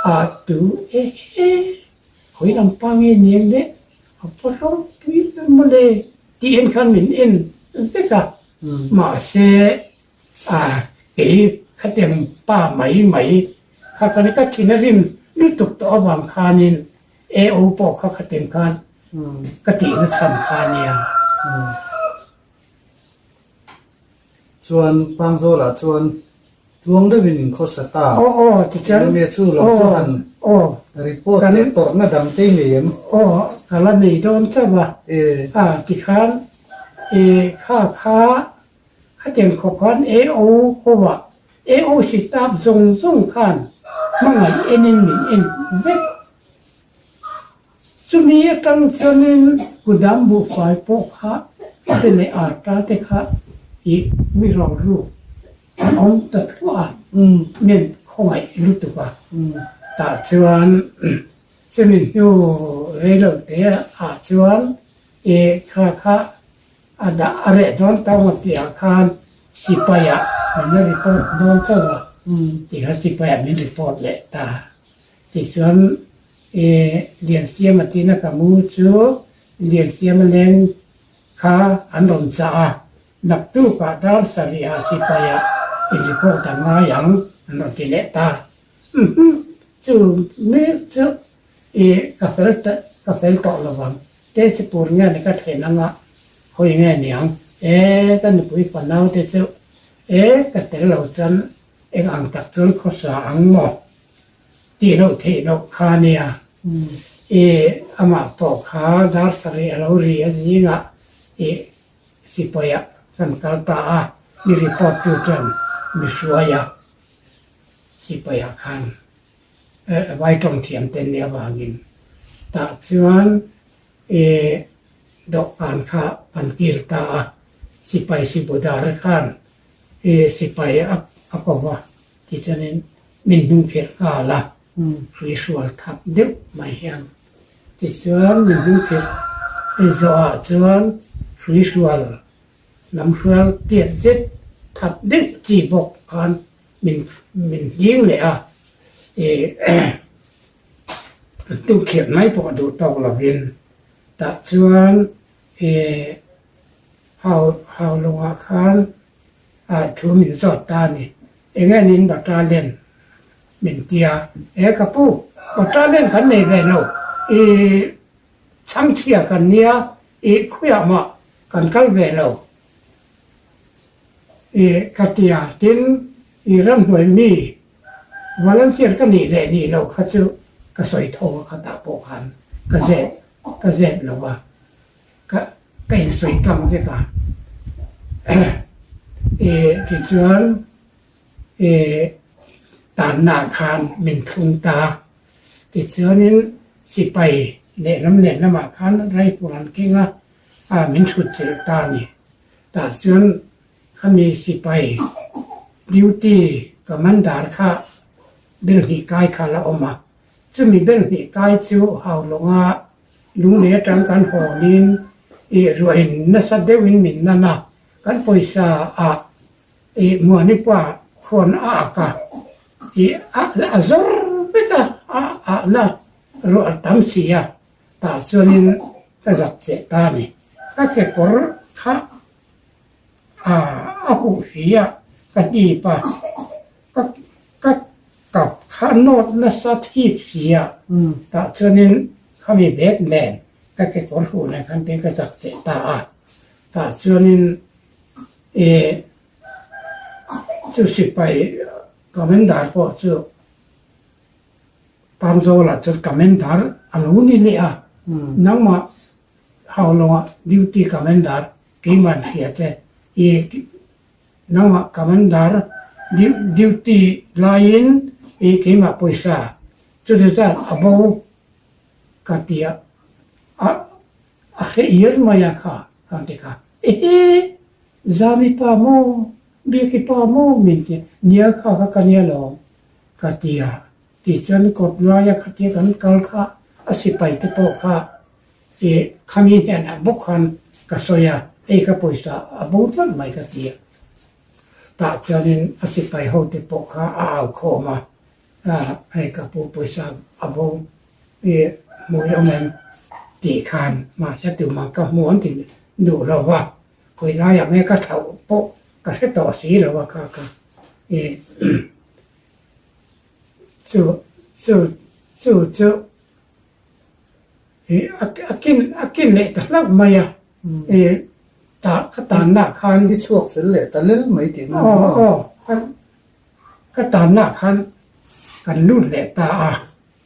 a tu e he, khawi lam pa nge niang le, a va ropui em mawle tih en khan min en vek a, mahse a kei khatiang pa mai mai kha ka ka thin a rim lutuk tawh avang khanin AO pawh kha khatiang khan Ka tihna chhan kha a nia. Chuan Pangzawlah chuan tluang deuhin in khawsa ta. Aw aw tichuan. Enge chu lo chu han report leh tawrhna dang te i nei em? Aw ka la nei dawn chauh a. A tikhan i kha kha khatiang khawp khan AO ho ah AO sitap zawng zawng khan hmangaih enin min en vek. Chumi atang chuanin kudam buhfai pawh kha te leh arta te kha ih mi rawlru an awm ta thuah a, min khawngaih lutuk a. Tah chuan chumi hnu reilo te ah chuan ih kha kha a dah a reh dawn ta maw tih ah khan sipai ah min la report dawn chauh a, tikha sipai ah min report leh ta. Tichuan i Liansiama tina ka mu chu Liansiama leng kha an rawn chah a, naktukah dar sarihah sipaiah i report a ngai ang an rawn ti leh ta. Umm chu mek chu i ka fel ka fel tawh lo vang, Tejpur nge ni ka thlen anga hawi nge niang, e ka nupui fanau te chu e ka tel lo chuan eng ang tak chuan khawsa ang maw? Tih loh theih loh kha a nia. I amah pawh kha dar sarih a lo ri a zingah i sipawiah kan kal ta a, mi report tu chuan mi hruai a, sipawiah khan vai tawng thiam te nia vangin tah chuan i dawhkan kha kan kil ta a, sipai sibudar khan i sipai a ko va tichuanin Min hnungkhirh nghal a, hrui hrual thap deuh mai hian. Tichuan min hnungkhirh zawhah chuan hrui hrual lam hrual tiat zet thap deuh chi bawk khan min min hling leh a, ih hnungkhirh mai pawh duh tawk lovin tah chuan ih hau hau lungah khan ah thu min zawt ta a ni. Eng nge niin battalion min ti a, e ka pu, battalion kan nei ve lo, i chhangchhia kan nia, i khuiah mah kan kal ve lo, i ka ti a, tin i ramhnuai mi volunteer ka nih leh nih lo kha chu ka sawi tho a khatah pawh khan ka zep ka zep lo a. Ka ka insawi tam vek a, e tichuan e tanna khan min thlung ta, tichuanin sipai lehlam lehlamah khan rifle an keng a, a min hrut chilh ta a ni. Tah chuan khami sipai duty commander kha bel hnih kai kha la awm a, chumi bel hnih kai chu Haulawngah Lunglei atang kan hawnin ih ruahin nasa deuhin min nan a, kan pawisa ah ih Muanipa khuan a ak a, ih a a zawr vek a, a ahna ruah a tam si a, tah chuanin ka zak cheh ta a ni. Ka kekawr kha a a huh hri a, ka hnip a, ka ka kap kha nawt nasa thip si a, tah chuanin khami bag nen ka kekawr huh nen khan te ka chak cheh ta a, tah chuanin. I chu sipai commander pawh chu Pangzawlah chuan commander a lo ni leh a, nangmah Haulawngah duty commander keiman hria che i nangmah commander duty laiin i keimah pawisa chuti zat a bo ka ti a, a hre ir mai a kha ka ti kha, ehe Zami pa maw Biaki pa maw min ti nia kha kha ka nia lawm ka ti a, tichuan kawt laia khatia kan kal kha a sipai te pawh kha i khami hnenah bawk khan ka sawi a, hei ka pawisa a bo tlat mai ka ti a, tah chuanin a sipai ho te pawh kha a au khawm a, hei ka pu pawisa a bo i hmu i awm em tih khan mahse tumah ka hmu an ti duh lo va, khawi laiah nge ka thlauh pawh ka hre tawh si lo a kha ka i chu chu chu chu i a kin a kin leh ta hlauh mai a i tah ka tanna khan I chhuak fel leh ta lel mai tih na aw aw ka tanna khan kan lut leh ta a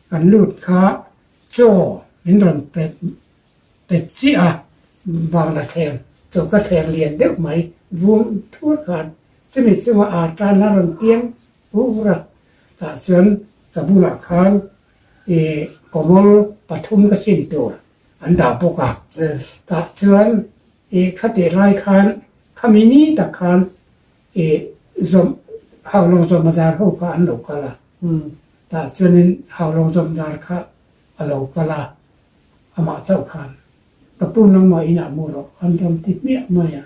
kan lut kha chaw min rawn pe pe chiah a bangla thleng chaw ka thleng lian deuh mai vum thur khan chumi chunga a tan a rawn tiang vur a tah chuan ka bulah khan ih kawmawl pathum ka sin tur an dah bawk a tah chuan ih khatih lai khan khami ni tak khan ih zawm Haulawng zawmazar ho kha an lo kal a tah chuanin Haulawng zawmzar kha a lo kal a amah chauh khan ka pu nangmah inah mu rawh an rawn ti hmiah mai a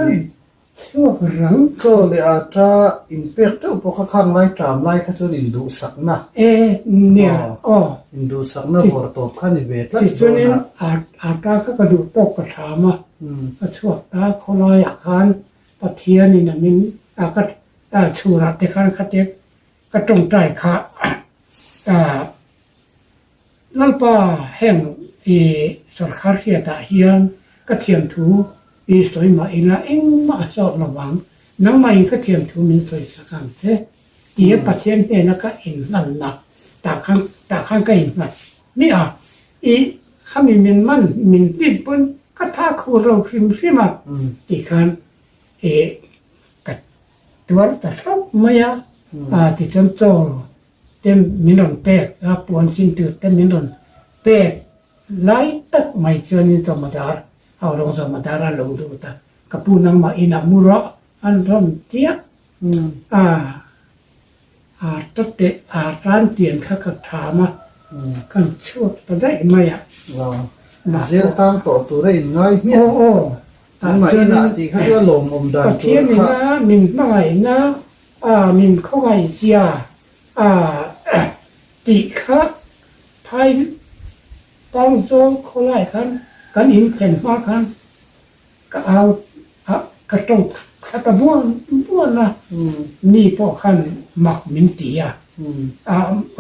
an chhuak rang. Chaw leh a ta inpek teuh pawh kha khang lai ṭam lai kha chuan induhsakna. E nia aw. Induhsakna vawrh tawp kha ni ve tlat dawn a. Tichuanin a ta kha ka duh tawk ka ṭham a, ka chhuak ta khawlaiah khan Pathianin a min a ka chhurah te khan khatia ka tawngtai kha Lalpa heng i sorkar hriatah hian ka thiamthu i sawi mah ila engmah a sawt lo vang, nangmahin ka thiamthu min sawi sak ang che tia Pathian hnena ka inhlanna tah khan tah khan ka innghat hmiah a, i khami min man min hlim pawn ka tha khur lo hrim hrim a tih khan i ka tuar ta hlauh mai a, tichuan chaw te min rawn pek a, puan sin tur te min rawn pek lai tak mai chuanin Chawmadar, Haurong Chawmadar a lo lut a, ka pu nangmah inah mu rawh an rawn ti a, a a ta teh a tan tian kha ka tham a, kan chhuak ta daih mai a. Zel tang tawh tur a inngai hmiah. Aw aw, tah chuan inah tih kha chu a lawmawm dan tur kha. Pathian ina min hmangaihna A min khawngaihzia a tih kha Thai Pangzawl khawlai khan kan in thlen hma khan ka au a ka tawng thla ta buan buan a, mi pawh khan mak min ti a, a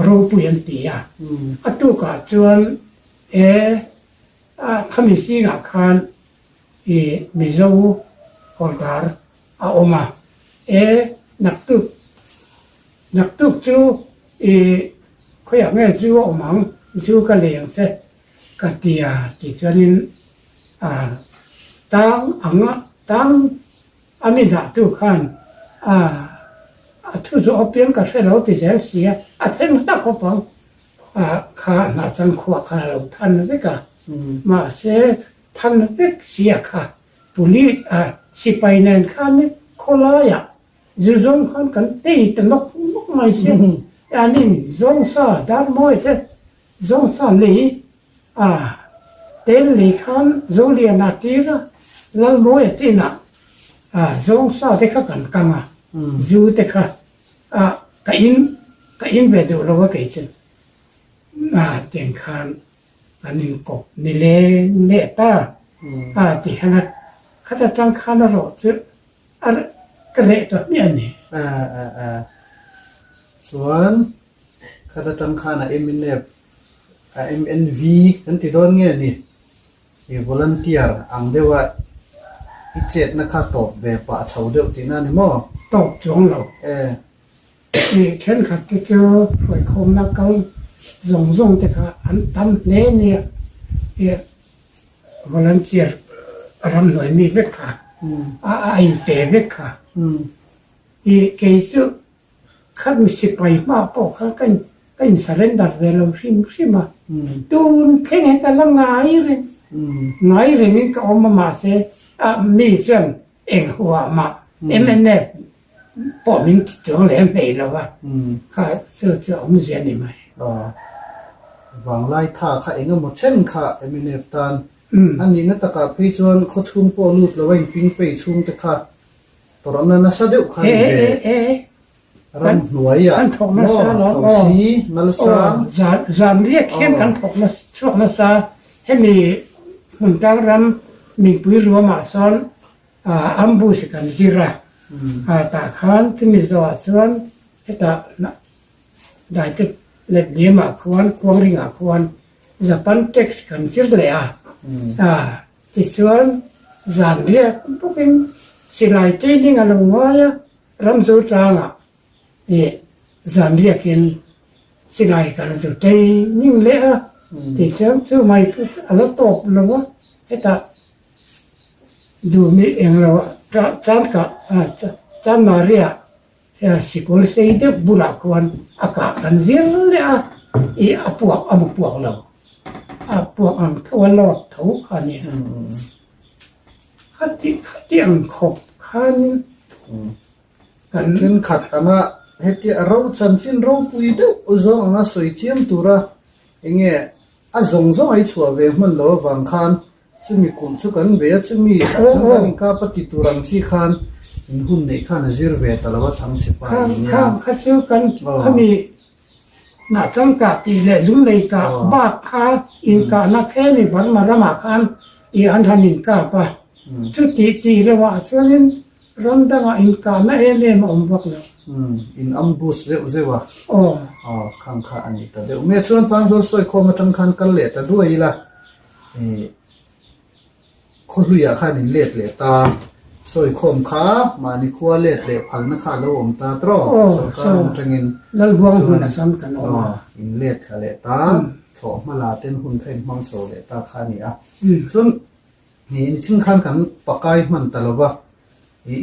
ropui an ti a, a tukah chuan e khami zingah khan i Mizo hawldar a awm a, e naktuk naktuk chu i khawiah nge zu a awm ang, zu ka lei ang che ka ti a tih chuanin a tang ang a tang a mi dahtu khan a a thu zawh apiang ka hre lo ti zel si a, a thleng hlak khawp ang a kha hnahchang khuah khan a lo than vek a, mahse than vek sia kha Police a sipai nen khan khawlaiah zu zawng khan kan tei ta nawk nawk mai si. Anin zawngsa darmawi te zawngsa lei a tel lei khan Zoliana tir a Lalmawia te inah a zawngsa te kha kan kang a, zu te kha a ka in ka in ve duh lo a kei chu a tiang khan An inkawp ni leng leh ta a ti khan a khat atang khan a rawh chu a ka reh ta hmiah a ni. A a a chuan khat atang khan a MNF a MNV kan ti dawn nge ni i volunteer ang deuh a I chetna kha tawp ve pah chho deuh tihna a ni maw? Tawp chuang lo. E. I thenkhat te chu hruaikhawmna kal zawng zawng te kha an tam hle nia. I volunteer ramhnuai mi vek kha a inpe vek kha. I kei chu Kha mi sipai hma pawh kha ka in ka in surrender ve lo hrim hrim a, tun thleng hi ka la ngai reng ngai rengin ka awm a mahse a mi chuan eng huah mah mnf pawh min ti chuang lem hlei lo a, kha chu chu a awmzia a ni mai. Aw, vanglai tha kha eng emaw chen kha mnf tan a nihna takah phei chuan khawchhung pawh lut lo a inping pei chhungte kha Tawrhna nasa deuh kha ni ve. Ramhnuaiah maw Thosi Nalsang. Zan riak hian kan thawk chhuak nasa. Hemi hmuntang ram mipui ruamah sawn ambush kan zir a. Tah khan chumi zawhah chuan hetah daite let liamah khuan Khuangringah khuan Japan tax kan zir leh a. Tichuan, zan riak bawkin silai training a lo ngai a, Ramzo tlangah ih zan riakin silai kan zu training leh a, tichuan chu mai chu a la tawp lo a, hetah duhmi englo Chankah Chanmariah sikul sei deuh bulah khuan a kah kan zir leh a, ih a puak a mu puak lo. A puak ang tho a lawt tho kha a ni a. Khati khati ang khawp khanin kan. Thenkhat anga hetia a ro chanchin ropui deuh zawng anga sawi chiam tura enge a zawng zawng a i chhuah ve hman lo avang khan chumi kum chu kan ve a, chumi ah chuan kan inkap a ti tur ang chi khan in hun neih khan a zir ve ta lo a chhangchhe pa in nia. Kha kha chu kan khami Hnahchang kah tih leh lunglei kah bak kha inkahna pheni Burma ramah khan i an han inkap a. Chutih tih lohah chuanin ram dangah inkahna em em a awm bawk lo. In ambush zeuh zeuh a. Aw khang kha a ni ta deuh. Mia chuan Pangzawl sawikhawm atang khan kal leh ta duai ila. Khawhluiah khan in let leh ta, sawikhawm kha mahni khua let leh phalna kha a lo awm ta tawh, sorkar lam atangin Lalbuang hmun a sam kan awm a. In let thla leh ta, thlawh hma la ten hun kha in hmang chho leh ta kha a ni a. Chuan nichin khan kan pakai hman ta lo va,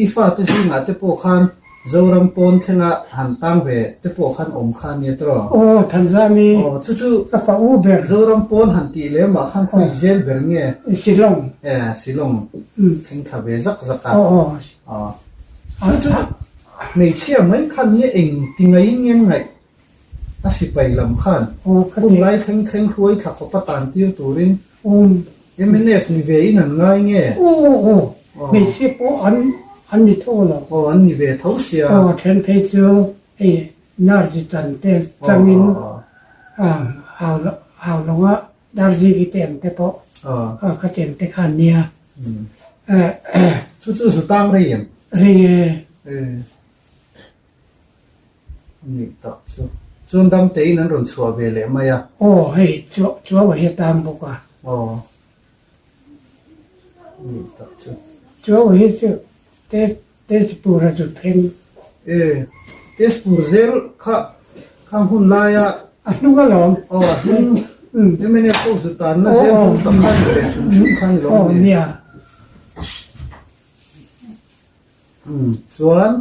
I fate zingah te pawh khan Zoram pawn thlenga han tang ve te pawh khan awm kha ania tawh? Aw, Thanzami. Aw, chu chu ka fa u ber. Zoram pawn han tih lem ah khan khawi zel ber nge? Shillong. E, Shillong. Thleng thla ve zak zak a. Aw, aw. Aw. Chu chu hmeichhia mai khan nge eng ti ngaiin nge ngaih a sipai lam khan hun lai thleng thleng hruai thla khawpa tan tir turin mnf ni ve in an ngai nge? Aw aw, hmeichhia pawh an an ni tho lo. Aw an ni ve tho sia. Aw then phei chu hei Narzi chan te changin hau lawnga Darziki te ang te pawh ka chen te kha an nia. Chu chu zu tang rei em? Rei e. Ni tak chu. Chuan dam tein an rawn chhuah ve leh mai a. Aw hei chuau a hi a tang bawk a. Aw. Ni tak chu. Chuau hi chu Tezpur a chu thleng. E, Tezpur zel kha khang hun laia. A hnung alawm. Aw a hnung. Mnf ho zu tanna zel hnung tak kha ni ve hrim hrim kha ni lo ni. Aw nia. Umm chuan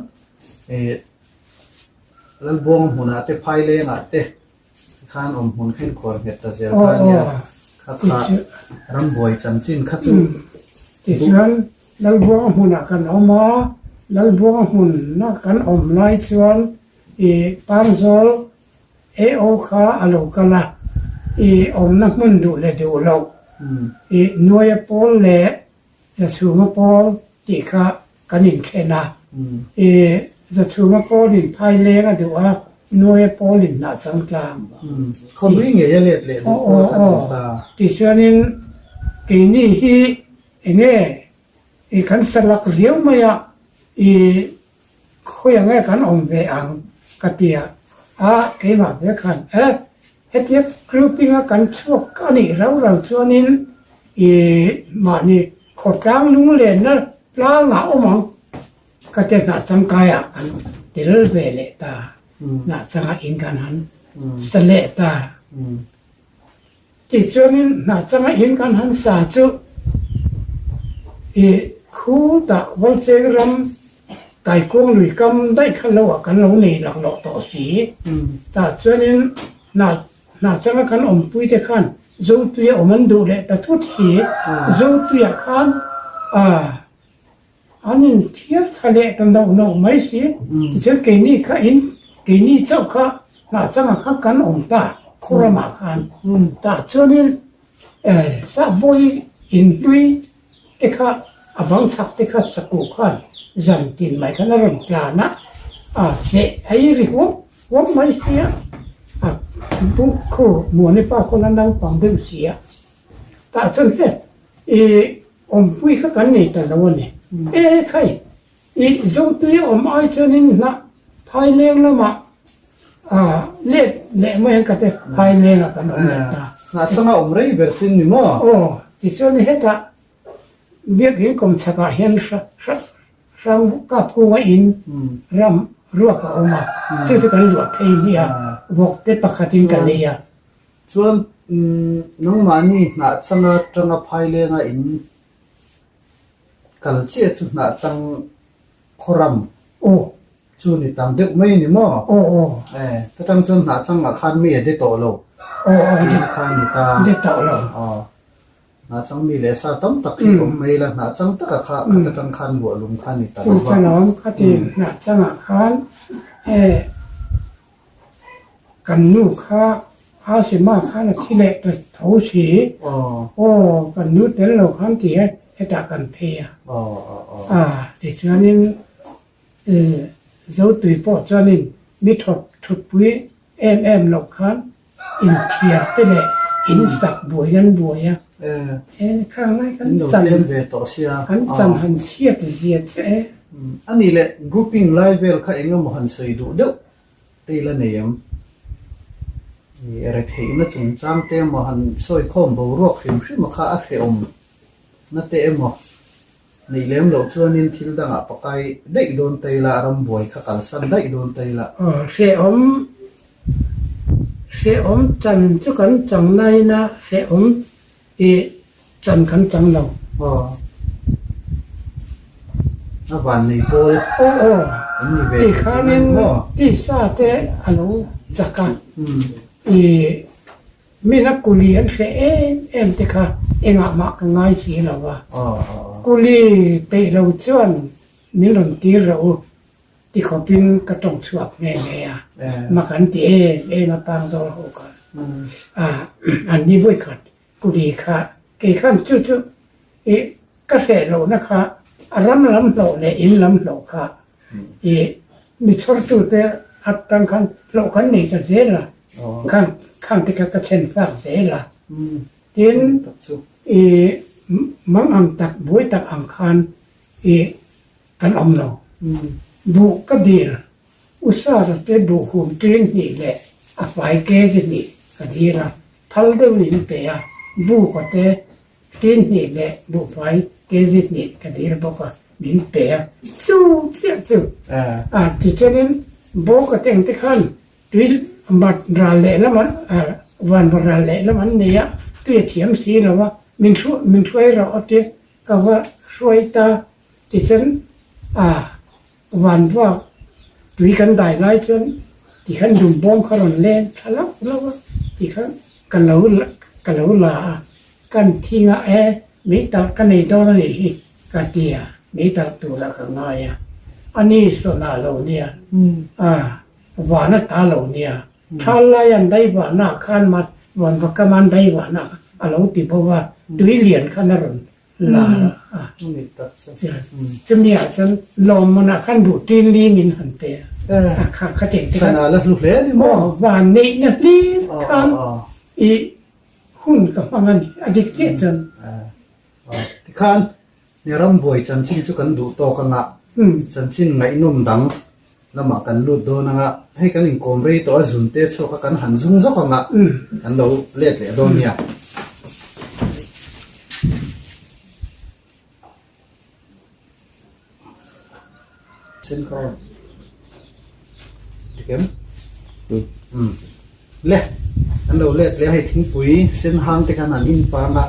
eh Lalbuang hmunah te Phailengah te khan awm hmun kha inkhuar nghet ta zel kha ania kha kha rambuai chanchin kha chu Tichuan Lalbuang hmunah kan awm a, Lalbuang hmuna kan awm lai chuan ih Pangzawl AO kha a lo kal a, ih awmna hmun duh leh duh loh ih Nuaia pawl leh Zachhunga pawl tih kha kan inthlen a, i Zachhunga pawlin Phaileng a duh a, Nuaia pawlin Hnahchang tlang. Khawlui ngei a let leh duh pawl kha an awm ta. Tichuanin keini hi enge i kan salak riau mai a, i khawiah nge kan awm ve ang ka ti a, a keimah ve khan e Hetia grouping a kan chhuak a nih rau rau chuanin i mahni khawtlang lunglenna. Tlangah awm ang ka te hnah changkaiah kan tel ve leh ta. Hnah changah in kan han sa leh ta. Tichuanin hnah changa in kan han sa chu i khutah Valcheng ram Kaikuang lui kam daih kha lo ah kan lo nei laklawh tawh si. Tah chuanin hnah hnah changa kan awmpui te khan Zotuia awm an duh leh ta thut si. Zotuia khan ah an inthiar tha leh ta noh noh mai si. Tichuan keini kha in keini chauh kha hnah changa kha kan awm ta khaw ramah khan. Tah chuanin eh Sahbawi inhlui te kha a bang chhak te kha sakuh khan zan tin mai khan a rawn tlan a, a seh a i ri huam huam mai sia, a bu khu Muani pa khaw la naupang deuh si a, tah chuan he i awmpui kha kan nei ta lo a ni. E khai, i Zotui awm ai chuanin hnah Phaileng lamah a let leh mai ang ka ti, Phailengah kan awm leh ta. Hnah changa awm rei ber chin ni maw? Aw, tichuan hetah Biakinn kawmchhakah hian hrang kap kunga in ram ruak a awm a, chu chu kan luah phei hmiah a, vawk te pakhatin ka lei a. Chuan nangmahni hnah changa tanga Phailenga in kal chiah chu hnah chang khawram chu ni tam deuh mai a ni maw? E, ka tang chuan hnah changah khan mi a de tawh lo tih kha a ni ta. De tawh lo. Aw, hnah chang mi leh sa tam tak hi awm mai la, hnah chang takah kha khat atang khan luah lum kha a ni ta lo va. Chu chuan khati hnah changah khan e kan nu kha Asima khan a thi leh ta tho si. Aw, kan nu tel lo khan ti e, hetah kan phei a. A, tichuanin Zotui pawh chuanin mi thawt thutpui em em loh khan inthiar te leh insak buai an buai a. E, khang lai kan chan kan chan han chhiat zia che e. Ani leh grouping lai vel kha eng emaw han sawi duh deuh te ila nei em? Retheihna chungchang te emaw han sawi khawm boruak hrim hrim a kha a hrehawm na te emaw neih lem loh chuanin thil dangah pakai daih dawn ta ila, rambuai kha kalsan daih dawn ta ila. Aw hrehawm, hrehawm chan chu kan chang nain a hrehawm i chan kan chang lo. Aw a van nei pawl Aw aw an ni ve thei tih tikhanin tisa te a lo chak a, i Mina kuli an hreh em em te kha engah mah ka ngai si lo va, kuli peih lo chuan min rawn tir rawh u ti khawpin ka tawng chhuak nghe nghe a, mak an ti em em a pang zawl ho khan a an ni vawi khat kuli kha kei khan chu chu i ka hreh lohna kha a ram lam hlawh leh in lam hlawh kha I mi chhawrtute atang khan hlawh kan nei ta zel a, khang khang te kha ka thlen fak zel a. Tin, i mang ang tak, buai tak ang khan i kan awm lo. Buh ka dil, Usara te buh hum tling hnih leh a fai kg hnih ka dil a, phal deuhin in pe a, buka te Tin hnih leh buhfai kg hnih ka dil bawk a, min pe a, chu chiah chu a tichuanin bawk a teng te khan tui mat ral leh lam an van va ral leh lam an nei a, tui a thiam si lo a, min min hruai rawh a ti, ka va hruai ta tichuan a van vuak tui kan dai lai chuan tikhan dum bawm kha rawn leng thla lauh lauh a tikhan ka lo ka lo la a kan thing a e mei talh ka nei dawn a nih hi ka ti a mei talh turah ka ngai a a ni sawn ah lo nia a van a ta lo nia thal lai an dai vahna ah khan van va kam an dai vahna a lo ti bo a tui lian khan a rawn la a chumi ah chuan lawmman ah khan buh tin li min han pe a kha kha tih te khan la hlu hle ni maw van neih na hlir khan i hun ka hmang a ni a dik chiah chuan tikhan ni rambuai chanchin chu kan duh tawk anga chanchin ngaihnawm dang lamah kan lut dawn anga hei kan inkawm rei tawh a zun te chhuak a kan han zung zawk anga kan lo let leh dawn nia. Sen kha aw. Dik em? Umm. Le, an lo let leh a hei thingpui sen hang te khan an in pang a.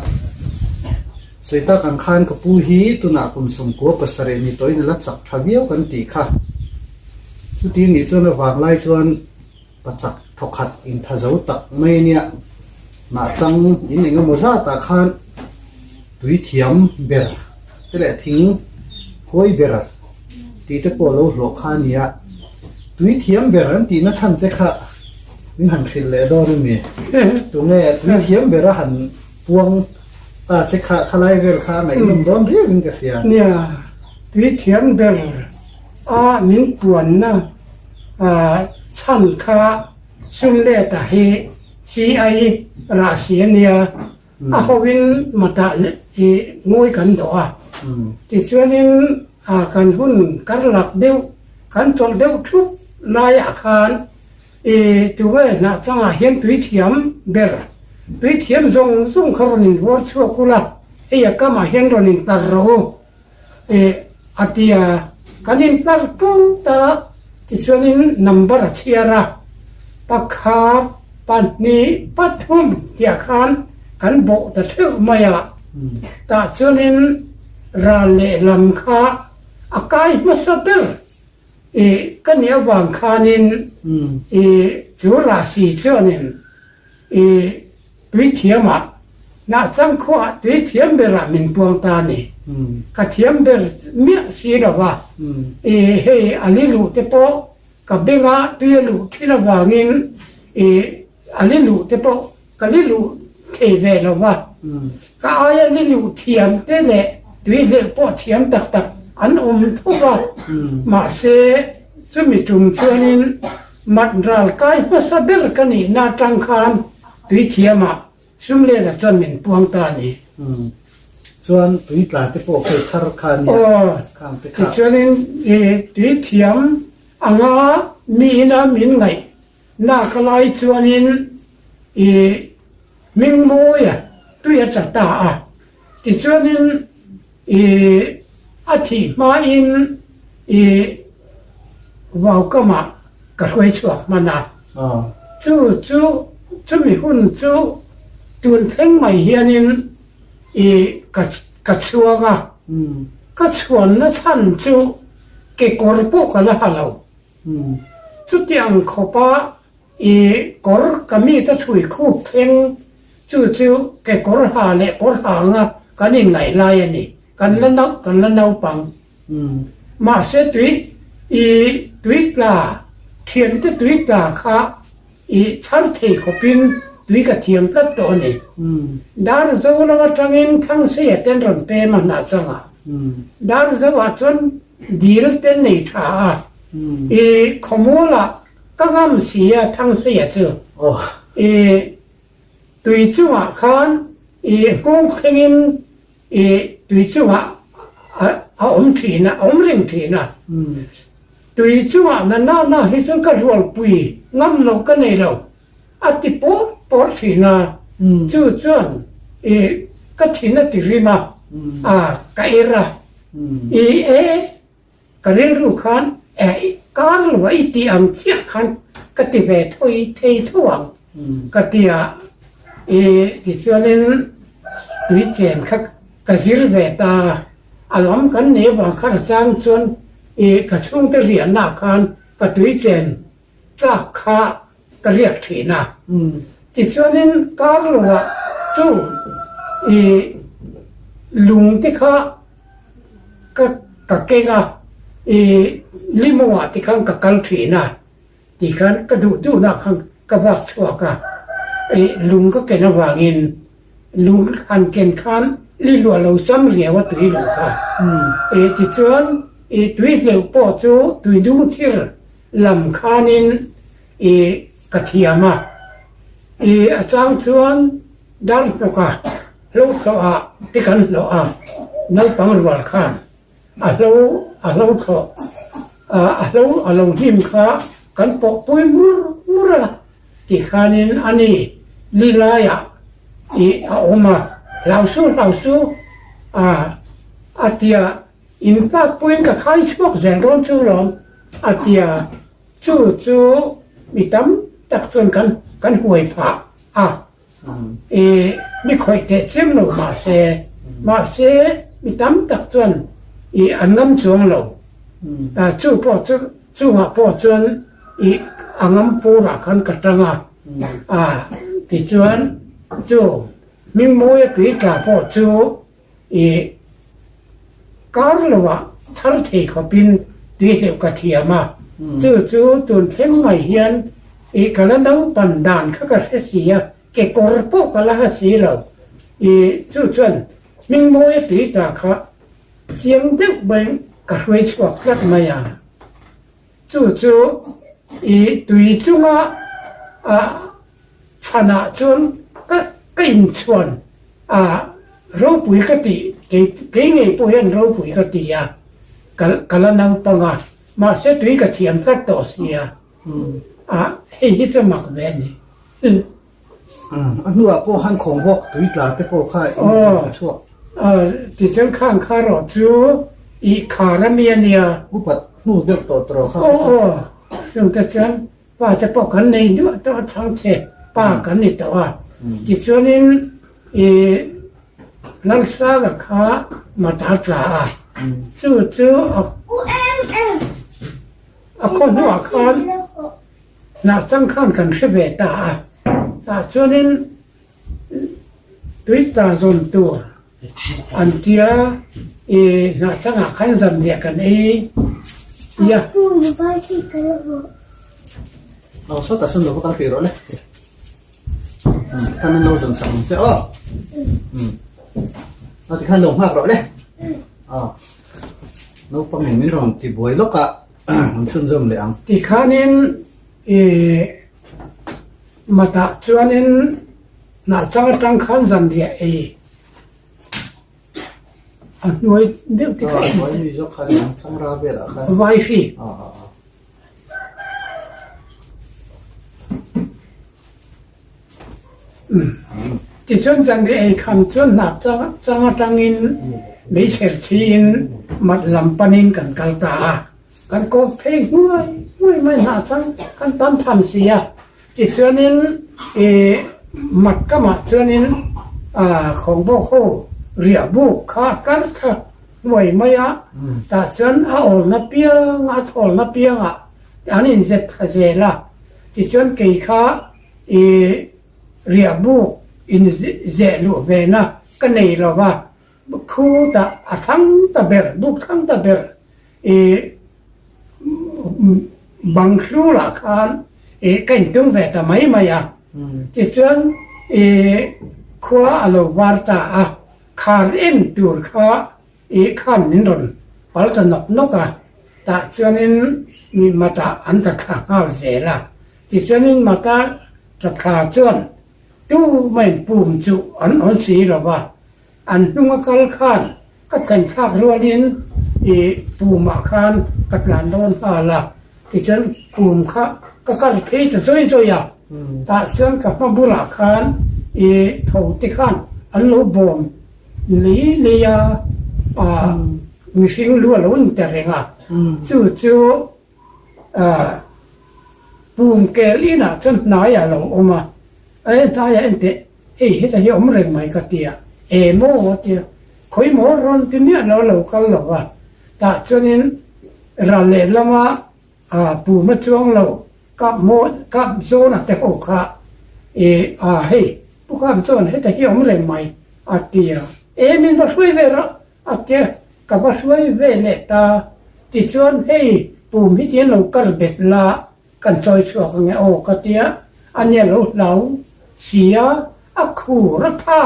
Sawi tak ang khan ka pu hi tunah kum 97 ni tawhin a la chak tha viau kan tih kha. Chuti nih chuan a vang lai chuan pachak thawkhat intha zo tak mai a nia. Mahchang in eng emaw zatah khan tui thiam ber te leh thing huai ber tih te pawh a lo hlawh kha a ni a. Tui thiam ber an tihna chhan che kha min han hrilh leh dawn a mi? Tunge tui thiam ber a han puang ta che kha khalai vel kha a ngaihnawm dawn riau in ka hria. Nia, tui thiam ber a min puanna chhan kha Sumleta hi CI rah si a nia, a hovin matah i ngawi kan dawh a. Tichuanin kan hun kar lak deuh, kan chawlh deuh thup laiah khan i tunge hnah changah hian tui thiam ber, tui thiam zawng zawng kha rawn invuar chhuak ula, hei a kamah hian rawn intlar rawh u. Eh, a ti a, kan intlar tut a, tichuanin number a chhiar a, pakhat, pahnih, pathum tih ah khan kan bawh ta theuh mai a, tah chuanin ral lehlam kha a kai hmasa ber eh ka nih avang khanin eh chu rahsi chuanin I tui thiamah, hnahchang khuaah tui thiam berah min puang ta a ni. Ka thiam ber miah si lo va, i hei a li luh te pawh ka benga tui a luh thin avangin i a li luh te pawh ka li luh thei ve lo va. Ka aia li luh thiam te leh tui hleuh pawh thiam tak tak an awm tho va, mahse chumi tum chuanin Mat ral kai hmasa ber ka nihna atang khan tui thiamah Sumlena chuan min puang ta a ni. Umm. Chuan tui tla te pawh kha i chhar kha a nia. Aw. Khang te kha. Tichuanin i tui thiam anga miin a min ngaih nak lai chuanin i hmingmawia tui a tla ta a. Tichuanin I a thih hmain i vaukamah ka hruai chhuak hman a. Chu chu chumi hun chu tun thleng mai hianin i ka ka chhuang a. Ka chhuanna chhan chu kekawr pawh ka la ha lo. Chutiang khawpa I kawr ka mite thui khup thleng chu chu kekawr ha leh kawr hanga kan inngaih lai a ni. Kan la nau kan la naupang. Mahse tui i tui tla thiante tui tla kha i chhar thei khawpin tui ka thiam tlat tawh a ni. Darzo lam atangin Thangseia ten rawn pem a hnah changah Darzo ah chuan dil te nei tha a i khawmualah Ka ngam si a Thangseia chu. I tui chungah khan i nghawng thlengin i tui chungah a awm thin a, a awm reng thin a. Tui chungah na na na hi chuan ka rualpui ngam lo ka nei lo a ti pawr pawr thin a. Chu chuan i ka thin a ti rim a, a ka er a. I e Ka rilru khan eh kar lo a i tih ang chiah khan ka ti ve thawi thei tho ang ka ti a, i tichuanin tui chen kha ka zir ve ta a, lam kan nei avang khan a chang chuan i ka chhungte riahnaah khan ka tui chen tlak kha ka riak thin a. Tichuanin kar lovah chu i lung te kha ka ka keng a, i limawngah te khan ka kal thin a, tikhan ka duh duhnah khan ka vak chhuak a, i lung ka ken avangin lung han ken khan li luah lo sam riau a tui luh kha. I tichuan i tui hleuh pawh chu tui dung thir lam khanin i ka thiam a, i a chang chuan dar hnawka hlo thlawh ah te kan hlawh a, naupang rual khan a hlo a hlo thlawh a hlo a lo hnim kha kan pawh pui mur mur a ti khanin ani li laiah i a awm a, hlau su hlau su a a tia. In tlak puiin ka khai chhuak zel dawn chu lawm a ti a, chu chu mi tam tak chuan kan kan huai phah a, i mi khawih teh chiam lo mahse, mahse mi tam tak chuan i an ngam chuang lo, chu pawh chu chungah pawh chuan i a ngam purah khan ka tang a, a tichuan chu hmingmawia tui tla pawh chu I kar loah thar thei khawpin tui hleuh ka thiam a, chu chu tun thleng mai hian i ka la naupan dan kha ka hre si a, kekawr pawh ka la ha si lo. I chu chuan hmingmawia tui ta kha chiang deuh maiin ka hruai chhuak tlat mai a. Chu chu i tui chunga a chhanah chuan ka ka inchhuan a ropui ka tih kei kei ngei pawh hian ropui ka ti a, ka ka la naupang a, mahse tui ka thiam tlat tawh si a, a hei hi chu mak ve a ni. A hnuah pawh han khawng bawk tui tla te pawh kha in a chhuak. Aw tichuan khang kha rawh chu i khar a mi a nia. Upat hnu deuh tawh tawh kha. Aw aw chung te chuan pa te pawh kan nei duah tawh a chhang che pa kan ni tawh a. Tichuanin i Lalsanga kha mata tla a chu chu a khaw hnuah khan Hnah chang khan kan hre ve ta a, tah chuanin tui tla zawn tur an tia i hnah changah khan zanriah kan ei tia. Tikhanin i matah chuanin hnah chang atang khan zanriah ei a hnuai deuh te kha vai hri. Tichuan zanriah ei kham chuan hnah chang atangin meichher thiin mat lam panin kan kal ta a. Kan kawp phei hnuai hnuai mai hnah chang kan tam tham si a. Tichuanin ih mat kamah chuanin khawngbawk ho riah buk kha kar thla hnuai mai a, tah chuan a awlna piang a thawlna piangah an inzep thla zel a. Tichuan kei kha i riah buk in zeh luh ve na ka nei lo va, khu ta a thlang ta ber, buk thlang ta ber i bang hlulah khan i ka intung ve ta mai mai a. Tichuan i khua a lo var ta a, khar en tur kha I khan min rawn pal ta nawk nawk a, tah chuanin mi matah an tla thla nghal zel a. Tichuanin mata tla thla chuan tu main pum chu an awn si lo va, an hnunga kal khan ka thlen thlak rualin i pumah khan ka tlan dawn nghal a. Tichuan pum kha ka kal phei ta zawi zawi a, tah chuan ka hma bulah khan i tho te khan an lo bawm Lei leia mihring lu a lo ni ta reng a, chu chu pumkel inah chuan hnaiah a lo awm a, e hnaiah enteh hei heta hi awm reng mai ka ti a, e maw a ti a, khawi maw rawn ti miah lo a lo kal lo va, tah chuanin ral lehlama pum a chuang lo Kap maw kap zawn a te ho kha e a hei pu kap zawn heta hi awm reng mai a ti a, e min va hruai ve rawh a ti a, ka va hruai ve leh ta tichuan hei pum hi tian lo kar bet la kan chawi chhuak ange aw ka ti a, a nia lo hlau si a, a khur a tha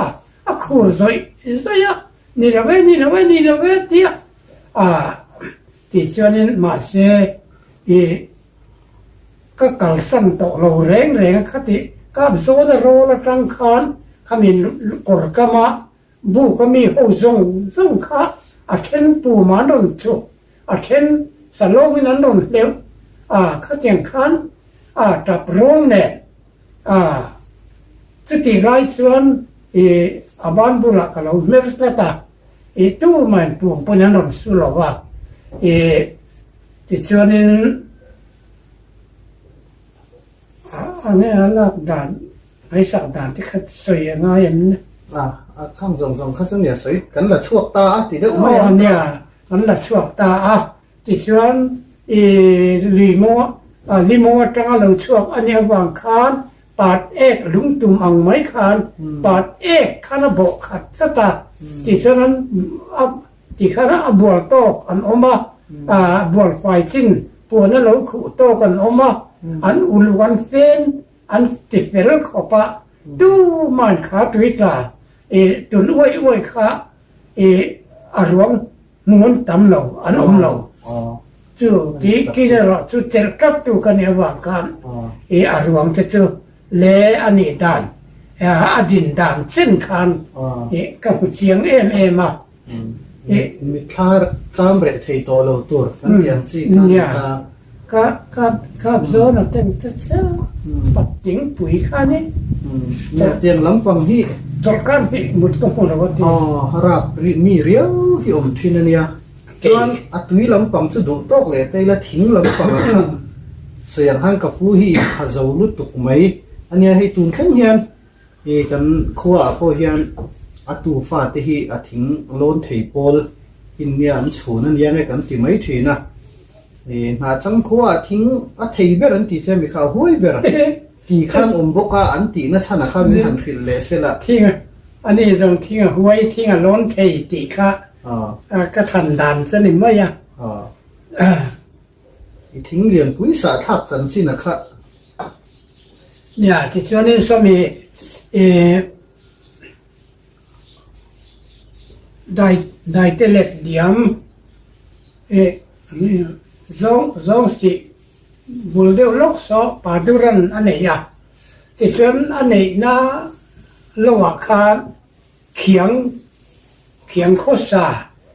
a khur zawih zawih a, ni lo e ni lo e ni lo e a ti a, a tichuanin mahse i Ka kalsan tawh lo reng reng a khati kap zawn a rawl atang khan khami kawr kama buk a mi ho zawng zawng kha a then pum an rawn chhuk a then salawngin an rawn hleuh a khatiang khan a tap rawl nen a chutih lai chuan i a ban bulah ka lo hmer tlat a. I tumahin pum pawn an rawn su lo a. I tichuanin a nge a lak dan Hmaisak dan te kha sawi a ngai em ni? A, a khang zawng zawng kha chu nia sawi kan la chhuak ta a ti deuh mai a. Aw nia, kan la chhuak ta a, tichuan i lui maw, li maw atanga lo chhuak a nih avang khan pat ek lungtum ang mai khan pat ek khan a bawh khat tlat a, tichuan an a tikhan a bual tawk an awm a, a bual fai chin puan a lo khuh tawk an awm a, an uluk an fen An ti fel khawp a, tuman kha tui tla i tun uai uai kha i a ruang hmun tam lo, an awm lo. Chu ki ki erawh chu chelh tlat tu ka nih avang khan i a ruang te chu le a nih dan, a din dan chen khan i ka hmu chiang em em a. Mitthla tlam reh thei tawh lo tur kan tih ang chi kha ni ta. Ka ka kap zawn a tem ta chiah patting pui kha ni. Nia tiang lampang hi. Chawlhkar hi mut ka hmu lo a ti. Aw rap ri mi riau hi awm thin a nia. Chuan a tui lampang chu duh tawk leh ta ila thing lampang ah khan sawi ang khan ka pu hi ha zo lutuk mai a nia hei tun thleng hian Hi kan khua ah pawh hian a tu fa te hi a thing lawn thei pawl in nia an chhun a nia nge kan ti mai thin a. I hnahchang khua ah thing a thei ber an ti che mi kha a huai ber ti khan awm bawk a an tih na chhan ah khan min han hrilh leh sel a. Thing a ni zawng thing a huai thing a lawn thei tih kha ka than dan chu a ni mai a. I thing lianpui sah thlak chanchin a kha. Nia, tichuanin sawmi ih dai daite let diam ih zawng zawng sih bul deuh lawk saw Paduran a nei a, tichuan a neihna lohah khan Khiang khiang khawsa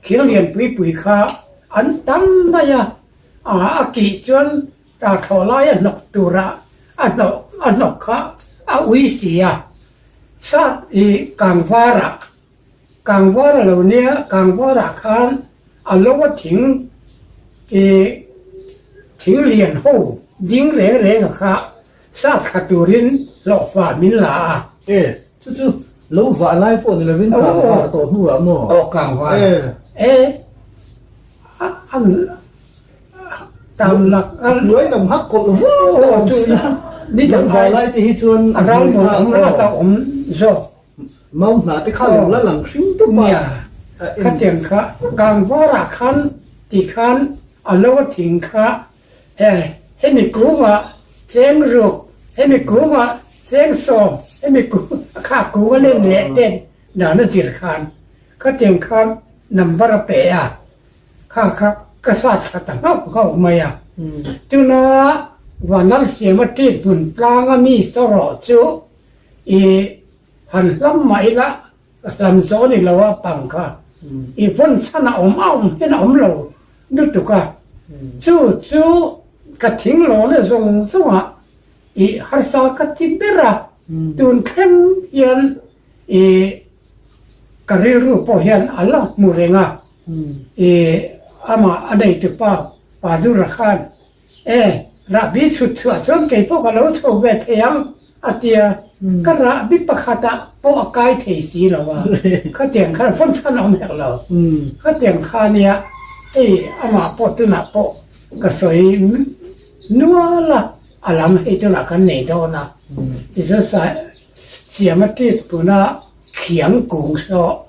khiang lian pui pui kha an tam mai a, a kih chuan Ta thlawh lai a hnawk tura a hnawh a hnawk kha a ui si a, sat i kangvarah kangvar a lo nia, kangvarah khan a lo a thing i thing lian ho ding reng reng a kha sat thla turin hlawhfa min la a. E, chu chu lo vah lai pawh ni lovin kangvar tawh hnuah maw? Aw kangvar. E. E, a an. Tam lak a hnuai lam hak kawlh vur a awm si a, ni dang vai lai te hi chuan a hnuai kha awm rat a awm zawk. Mau hnah te kha lo la lang hring tup a. Nia, khatiang kha kangvarah khan ti khan a lo a thing kha he hemi kungah cheng ruk, hemi kungah cheng sawm, hemi kung kha kung a len leh ten dan a zir khan khatiang khan number a pe a. Kha kha ka sa thla ta nghauh nghauh mai a. Tuna Vanlalsiama ṭit hmun tlanga mi sawrawh chu i han hlam mah ila ka hlam zawh a ni lo a pang kha i vawn chhan a awm a awm hian a awm lo lutuk a. Chu chu ka thing lawna zawng zawngah i harsa ka ti ber a. Tun thleng hian i ka rilru pawh hian a la hmu reng a. I amah a neitu pa Padura khan, E, rahbi chhut chhuah chuan kei pawh ka lo chho ve thei ang, a ti a. Ka rahbi pakhatah pawh a kai thei si lo a, khatiang khan fawm chhan a awm hek lo. Khatiang kha nia, hei amah pawh tunah pawh ka sawi nual a, a lam hei tunah kan nei dawn a. Tichuan Siama tit tuna khiang kung saw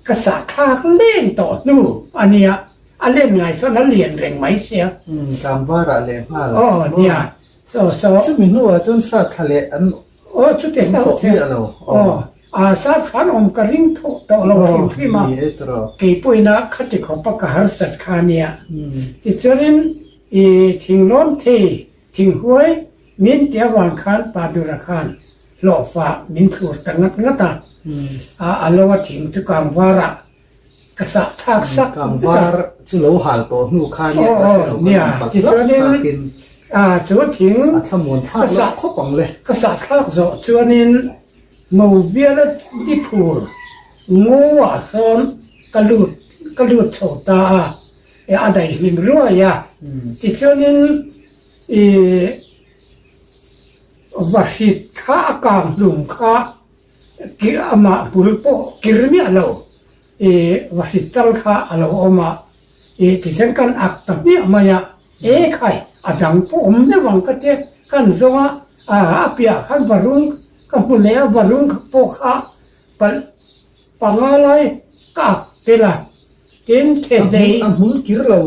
Ka sah thlak len tawh hnu a nia, a len ngai chuan a lian reng mai sia. Tlangvarah leh nghal. Aw nia, saw saw. Chumi hnuah chuan sa thla leh an Aw chute hlauh tawh miah lo. Aw, a sa thla an awm ka ring thawh tawh lo hrim hrim a, kei pawhin a khati khawpa ka harsat kha a nia. Tichuanin i thinglawn thei, thinghuai min ti avang khan Padura khan Hlawhfa min thlur ta ngat ngat a, a a lo a thing chu kangvarah ka sah thlak sak vek a. Kangvar chu lo hal tawh hnu kha nia ka hre lo, ka rawn pat lawk thakin a chu thing a thlamuan thlak lawk khawp ang le. Ka sah thlak zawh chuanin Mobiala di phur. Ngaw ah sawn ka lut ka lut chho ta a, a daihlim ruai a. Tichuanin ih vahrit kha a kang hlum kha amah bul pawh kir miah lo ih vahrit tal kha a lo awm a, ih tichuan kan ak ta hmiah mai a, e khai a dang pawh awm deuh ang ka tia kan zawng a, a piah khan varung ka hmu leh a, varung pawh kha Palh panga lai ka ak tel a, tin thehlei. A hmul kir lo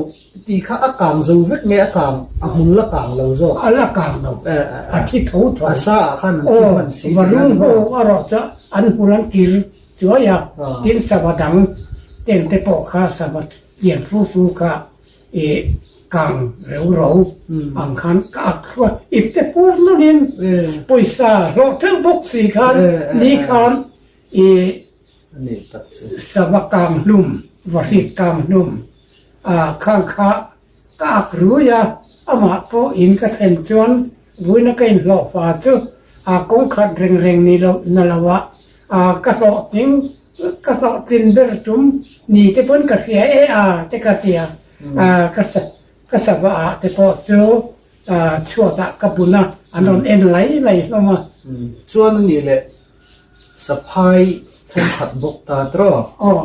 tih kha a kang zo vek nge a kang, a hmul la kang lo zawk? A la kang lo, a thi tho tho. A sa ah khan an thi hman si tih a ni maw? Varung ho a rawh chu an hmul an kir chuai a, tin sava dang teng te pawh kha sava lian fu fu kha i kang reu ro ang khan ka ak thluah ip te puar nawlhin pawisa hlawh teuh bawk si khan ni khan i sava kang hlum vahrit kang hlum a khang kha ka ak rui a amah pawh in ka thlen chuan vuina ka inhlawh fa chu a kawngkhat reng reng ni lo na lo ah a ka hlawhtling Ka hlawhtlin ber tum ni te pawn ka hria e a te ka ti a, ka ka sava ah te pawh chu chhuat ah ka bun a, an rawn en lai lai hlawm a. Chuan a nih leh saphai thenkhat bawk ta tawh. Aw.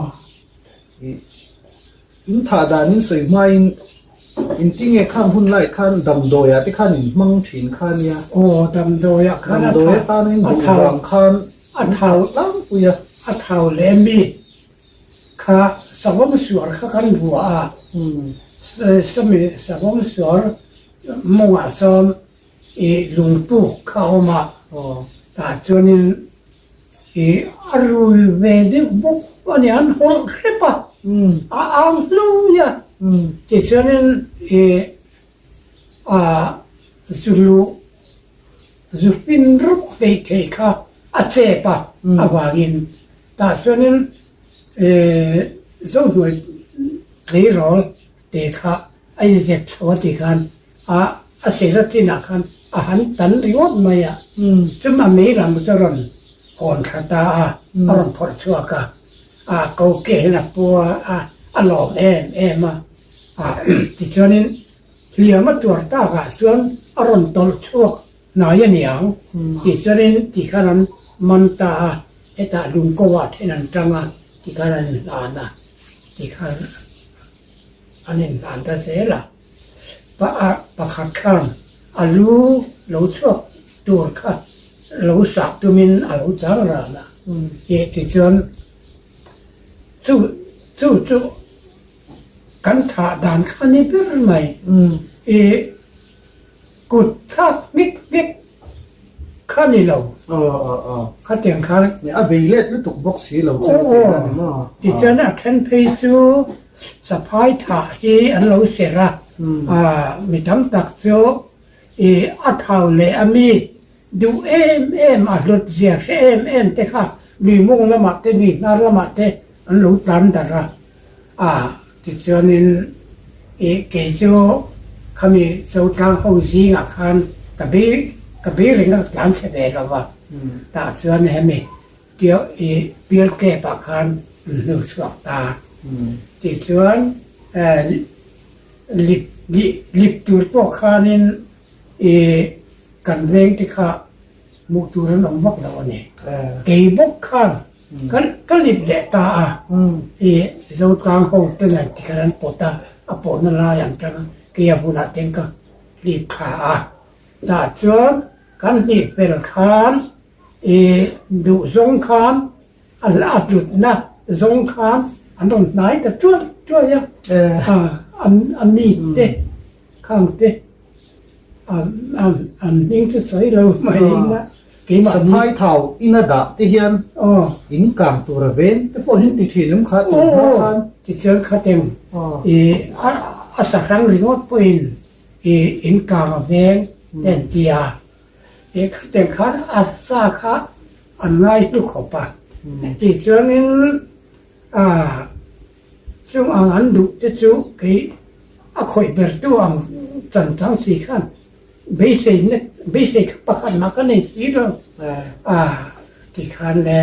In thah dan in sawi hmain intinge khang hun lai khan damdawi ah te khan in hmang thin kha nia. Aw damdawi ah khan a Damdawi atana in duh vang khan a thau tlangpui a. A thau leh mi kha savawm suar kha kan vuah a, sawmi savawm suar mawngah sawn i lungpuk kha a awm a, tah chuanin I a rui ve deuh bawk a ni, an hawlh hrep a, a ang hlui a, tichuanin i a zu luh, zu fin rup hleih theih kha a chep a avangin tah chuanin i Zohnuai tleirawl te kha a inzep chho a tih khan a a sehla chinah khan a han tan ringawt mai a, chum a mei lam chu a rawn hawn thla ta a, a rawn phawrh chhuak a, a ko ke hian a pu a, a a lawm em em a, a tichuanin hliam a tuar takah chuan a rawn tawlh chhuak hnai a ni ang tichuanin tikhan an man ta a, hetah lungko ah then an tang a, tikhan an inhlan a, tikhan an inhlan ta zel a. Pakhat khan a lu lo chhuak tur kha lo sah tumin a lo chang ran a, tih tichuan chu chu chu kan thah dan kha ni ber mai. I kut thlak nghek nghek kha ni lo. Khatiang khan. A bei let lutuk bawk si lo chu tih a ni maw? Tichuan a then phei chu Saphai thah hi an lo serh a, mi tam tak chu i a thau leh a mi duh em em a hlut zia hre em em te kha lui mawng lamah te lui hnar lamah te an lo tlan darh a, a tichuanin i kei chu khami Chotlang ho zingah khan ka bei ka bei reng a ka tlan chhe ve lo va, tah chuan hemi Tia i pial tep ah khan an hnu chhuak ta. Tichuan lip lip tur pawh khanin i kan veng te kha hmuh tur an awm vak lo a ni. Kei bawk khan ka lip leh ta a, i Zotlang ho te nen tikhan an pawt a, a pawhna lai an tang a, kei a hunah ten ka lip thla a. Tah chuan kan hnih fel khan I duh zawng khan a a tlutna zawng khan an rawn hnai ta tuai tuai a, a mi te khang te an hming chu sawi lo mai ila keimah Saphai thau ina dah te hian in kang tur a ven te pawh hin ti thin em kha tun hma khan. Tichuan khateng i a sahrang ringawt pawhin i in kang a veng te an ti a. He khate khan a sa kha an ngai hlu khawp a, tichuanin ah chung ang an duh te chu kei a khawih bertu ang chan chang si khan beisei na beisei kha pakhat mah ka nei si lo ah tikhan le.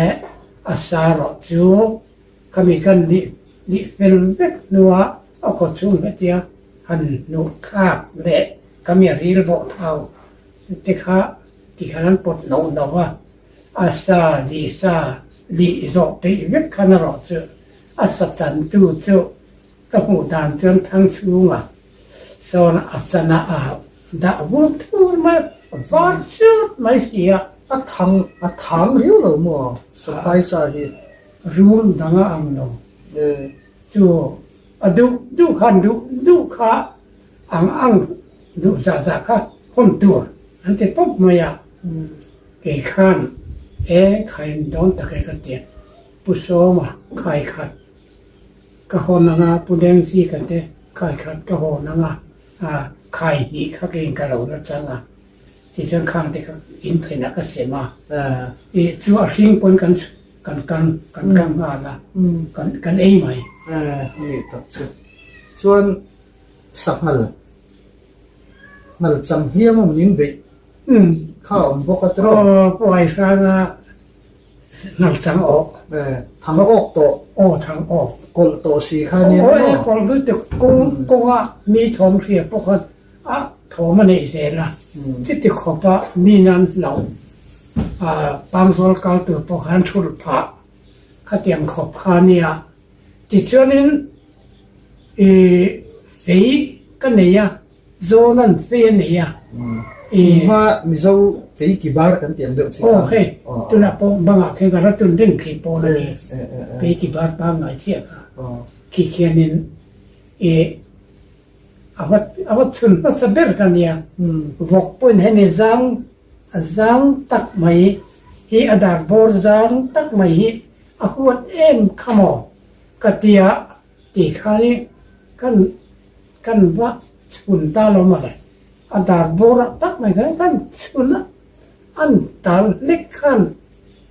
A sa rawh chu khami kan lih lih fel vek hnua a khaw chhung hetia han hnuh thlak leh khami a ril bawh thau te kha tikhan an pawt noh noh a, a sa lih sa lih zawh peih vek khan erawh chu a sa chantu chu ka hmuh dan chuan thang chhunga sawn a chana a dah vur thur mai a, var sut mai si a. A thang a thang riau lo maw saphai sa hi? Rul dang a ang lo. Chu a duh duh khan duh duh kha ang ang duh zah zah kha hawn tur an ti tawp mai a, kei khan e khain dawn tak e ka ti a, Pu Sawma khai khat ka hawn ang a, Pu Dengzika te khai khat ka hawn ang a, khai hnih kha keiin ka lo la chang a, tichuan khang te kha in thenah ka sem a, ih chu a hring pawn kan kan kan kan kang nghal a, kan kan ei mai. Ni tak chu. Chuan Sanghal ngal chang hiam a min beih kha a awm bawk a tiraw? Aw, Pu Aihranga ngal chang awk. Thang awk tawh. Aw, thang awk. Kawlh tawh si kha nia maw? Aw, kawlh lutuk kawng kawnga mi thawm hria pawh khan a thawm a neih zel a. Chuti khawpa mi nan hlauh pangzawl kal tur pawh khan thulh phah khatiang khawp kha nia. Tichuanin i fei ka nei a, Zawnan fei a nei a. I hma Mizo fei ki bar kan tih ang deuh chi kha. Aw hei, tunah pawh bangah khian ka ratun reng khi pawn a ni. Fei ki bar pangngai chiah kha. Khi khianin i a va a va chhun hmasa ber ka nia. Vawk pawhin hemi zang a zang tak mai hi a dar bawr zang tak mai hi A huat em kha maw? Ka ti a, ti khan i kan kan va chhun ta lo mawle. A dar bawr ah tak mai khan kan chhun a, an tal hlek khan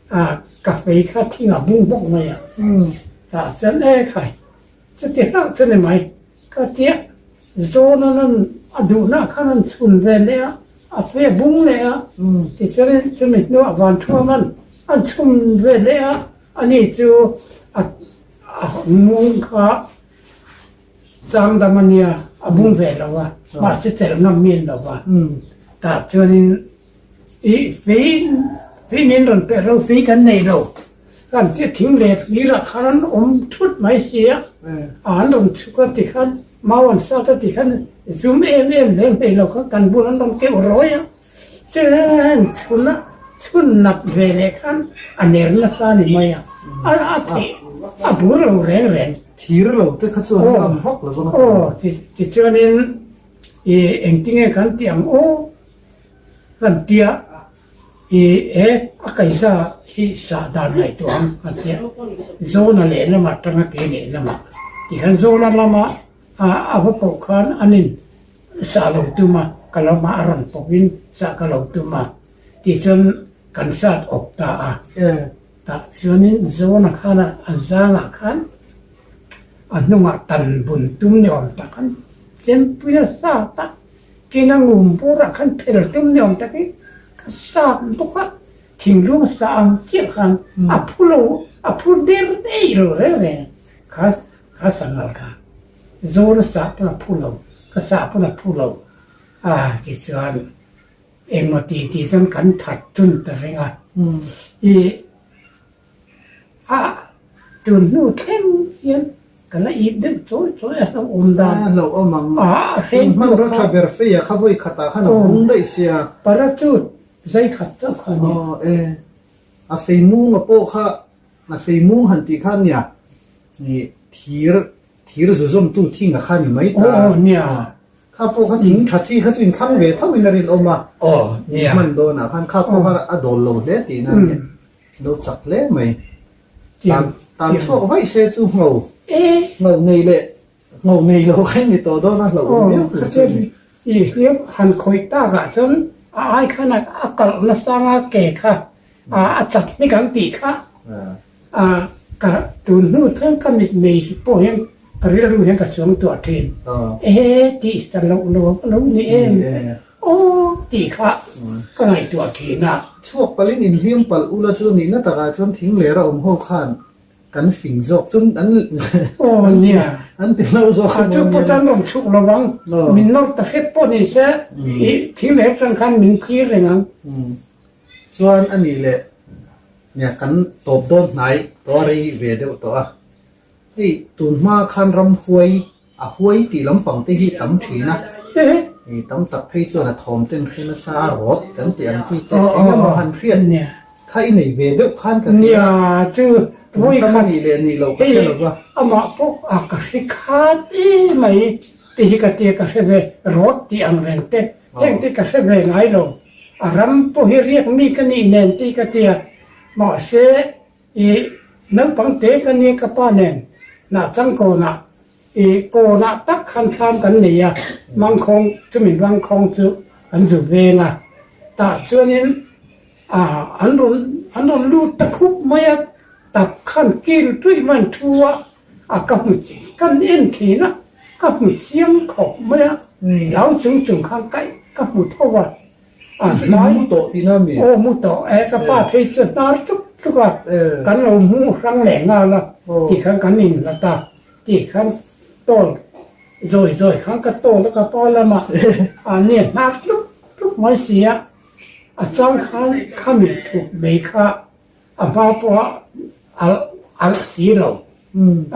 a ka fei kha thing a bung bawk mai a. Tah chuan e khai, chuti hlauh chu ni mai. Ka ti a, zawn an an a duhna khan an chhun ve leh a, a fe a bung leh a, tichuan chumi hnuah van thuam an an chhun ve leh a, ani chu a a mung kha chang dam a nia, a bung ve lo a, mahse chelh ngam mi an lo va, tah chuanin Ih, fei, fei min rawn peh lo, fei kan nei lo. Kan ti thing leh hlirah khan an awm thut mai si a, an rawn chhuk a tikhan mau an sat a tikhan zum em em leh hmei lo kha kan bul an rawn keuh rawi a. Chuan chhun a, chhun nat ve leh khan a ner nasa a ni mai a, a a theih, a bur lo reng reng. Thir lo te kha chuan an am vak lo vang a. Aw, tichuanin ih engtinge kan tih ang aw? Kan tia i e a kaihza hi sah dan ngaihtuah ang kan tia Zawna lehlamah tanga ke lehlamah tikhan Zawna lama a va pawh khan an in sah lo tum a ka lamah a rawn pawhin sah ka lo tum a tichuan kan sat awp ta a tah chuanin Zawna khan a zangah khan a hnungah tan bun tum ni awm tak an chempui a sat a. Kina ngum burah khan phel tum ni awm takin ka sap bawk a, thinglung sa ang chiah khan a phu lo, a phu der eih lo reng reng kha kha sanghal kha zawn a sah pawn a phu lo, ka sah pawn a phu lo a tichuan engmaw ti ti chuan kan that chun ta reng a, ih. A tun hnu thleng hian ka la ip deuh chawi chawi a hlauhawm dan. A hlauhawm ang. A hreng hnu kha. Tha ber fei a kha vawi khatah khan a bung daih sia. Parachute zai khat chauh kha a ni. Aw e. A fei mung a pawh kha a fei mung han tih khan nia ih thir thir zu zawmtu thing a kha ni mai ta. Aw nia. Kha pawh kha thing tha chi kha chu inthlang ve tho in a rinawm a. Aw nia. Hman dawnah khan kha pawh kha a dawl lo hle tihna a ni. Lo chak hle mai. Tan tan chhuak vaih se chu ngho ngho nei leh ngho nei lo kha ni tawh dawn a hlauh awm viau tur chu a ni. I hliam han khawih tak ah chuan a ai khan a kalh nasang a ke kha a chat hnik ang tih kha a ka tun hnu thleng ka mit mei pawh hian ka rilru hian ka suang tuah thin. Ehe tih ta loh lo a lo ni em. aw tih kha ka ngaihtuah thin a. Chhuak palhin inhliam palh ula chu nihna takah chuan thing lera awm ho khan kan fing zawk chuan an Aw nia. An ti hlo zawk a chu pawh chuan rawn chhuk lo vang. Min nawr ta hret pawh ni se i thing ler atang khan min thlir reng ang. Chuan a nih leh nia kan tawp dawn hnai tawh a rei ve deuh tawh a. Hei tun hma khan ramhuai A huai tih lampang te hi tam thin a, hei tam tak phei chuan a thawm ten hre nasa a rawt kan tih ang chi te eng emaw han hriat kha i nei ve deuh khan ka tia tum tam a nih leh nih loh ka hre lo va. Amah pawh a ka hre khat em mai ti hi ka tia ka hre ve rawt tih ang reng te heng te ka hre ve ngai lo a ram pawh hi riak mi ka nih nen tih ka tia mahse I naupang te ka nia ka pa nen nah chang kawnah i kawnah tak khan thlam kan nei a, mangkhawng chumi mangkhawng chu kan zu veng a, tah chuanin a an rawn an rawn lut ta khup mai a, tap khan kil tuih mai an thu a, a ka hmu kan en thin a, ka hmu chiang khawp mai a, hlau chung chung khan kaih ka hmu tho a. A hnai mu tawh tihna a mi? Aw mu tawh e, ka pa phei chu hnar tluk tluk a, kan lo mu hrang leh nghal a, tikhan kan inhlat a, tikhan tawl zawi zawi khan ka tawl a ka pa lamah a nia hnar tluk tluk mai si a, a chang khan khami thup mai kha a hma pawha alh alh si lo,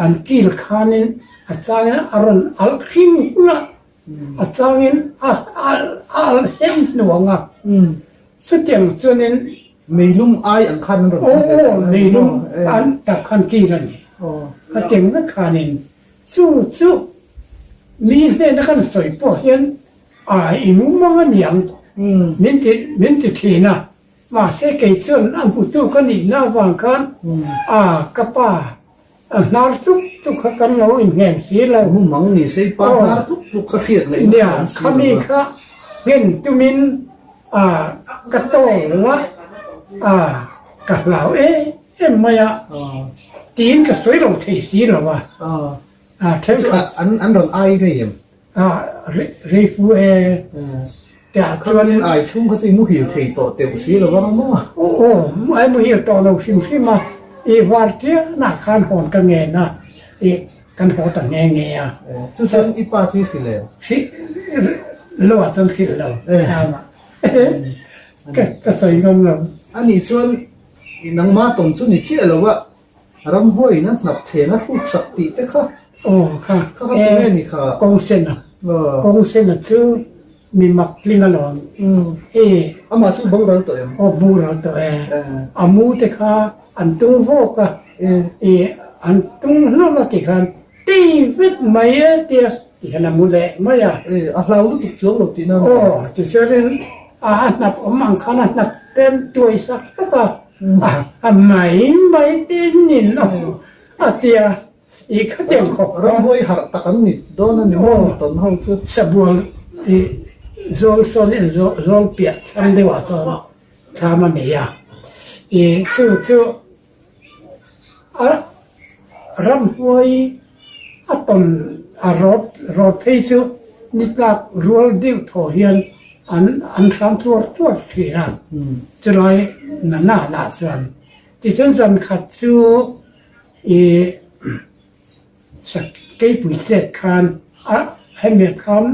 an kil khanin a changin a rawn alh hring hung a, A changin a alh hem hnuang a, chutiang chuanin. Meilum ai ang khan an rawn kil ve. Aw, meilum an tak khan kil a ni. Khatiang vek khanin chu chu mi hnena kan sawi pawh hian a i mumang a niang min ti min ti thin a. Mahse kei chuan a hmutu ka nihna avang khan a ka pa A hnar tluk tluk kha kan lo inhnem si lo. Mumang ni sei pa hnar tluk tluk kha hriat ngaih na awm si lo. Nia, khami kha nghen tumin a ka tawl a, a ka hlau em em mai a, tiin ka sawi lo thei si lo a. A thenkhat an rawn ai ngei em? A rei fu e. Tiah chuan ai chhung kha chu i muhil thei tawh teuh si lo vang maw? Aw aw, ai muhil tawh lo hrim hrim a, i var chianah khan hawn ka ngen a, i kan haw ta nghe nghe a. Chu chuan i pa chu i hrilh em? Hrih lo ah chuan hrilh lo, thlam ah ka sawi ngam lo. Anih chuan i nangma tawng chu ni chiah lo a, Ramhuaiin a hnap thlen a hruk sak tih te kha. Aw kha. Kha kha tinge ni kha? Kawngsena. Kawngsena chu mi mak tling alawm. E. Amah chu boral tawh em? Aw boral tawh e. A mu te kha an tung vawk a. E an tung hlawm a tikhan tei vek mai e tia tikhan a mu leh mai a. E a hlau lutuk chuang lo tihna a ni. Aw tichuanin a hnap awm ang khan a hnap tlem tuai sak hlawk a. A mai mai te nin a tia i khatiang khawp kha. Ramhuai harh tak an ni dawn a ni maw mi tawn ho chu. Sabual i zawl sawn in zawl piah thlang deuh ah chuan thlam a nei a, i chu chu a ramhuai a tawn a rawt rawt phei chu ni tlak rual deuh thaw hian an an hram tluar tluar thin a, chulai na na na chuan tichuan zan khat chu ih keipui chet khan a hemi khan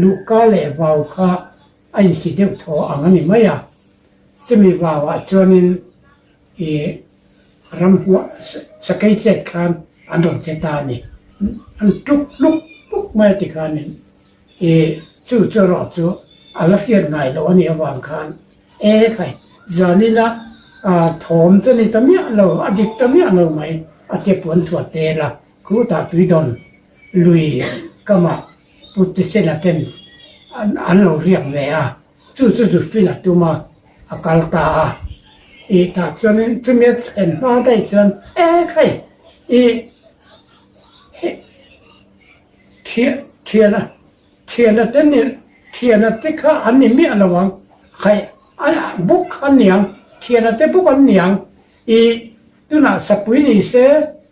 luhka leh vau kha a insi deuh thaw ang a ni mai a, chumi vauah chuanin ih Ramhmuah sakei chet khan an rawn che ta a ni. An tluk tluk tluk mai a ti khanin i chu chu erawh chu a la hriat ngai loh a nih avang khan e khai zanina thawm chu a ni ta miah lo, a dik ta miah lo mai a tia puan thuah tel a, khutah tuidawn lui kamah Puttisena ten an lo riak ve a. Chu chu Zufin a tum a, a kal ta a. I tah chuanin chumi a thlen hma daih chuan, E khai, i he thian thiana thiana te ni thiana te kha an ni miah lo ang, khai a buk an ni ang, thiana te buk an ni ang, i tunah sapui ni se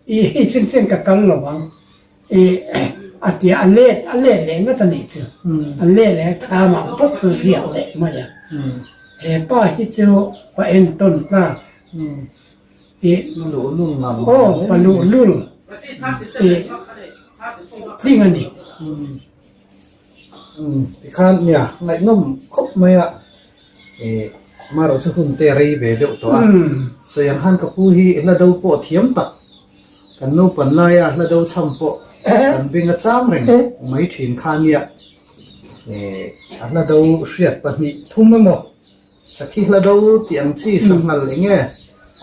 i hei chen chen ka kal lo ang. I. A tia a let a let leh ngat a nih chu. A let leh a thlamah bawk chu riak leh mai a. He pa hi chu pa entawn tlak i aw pa luhlul i tling a ni. Tikhan nia ngaihnawm khawp mai a, marawh chu hun te a rei ve deuh tawh a. Sawi ang khan ka pu hi hla do pawh thiam tak, kan naupan laia hla do chham pawh kan beng a chang reng mai thin kha nia. A hla do hriat pahnih thum emaw Sakhi hla do tih ang chi sanghal eng nge?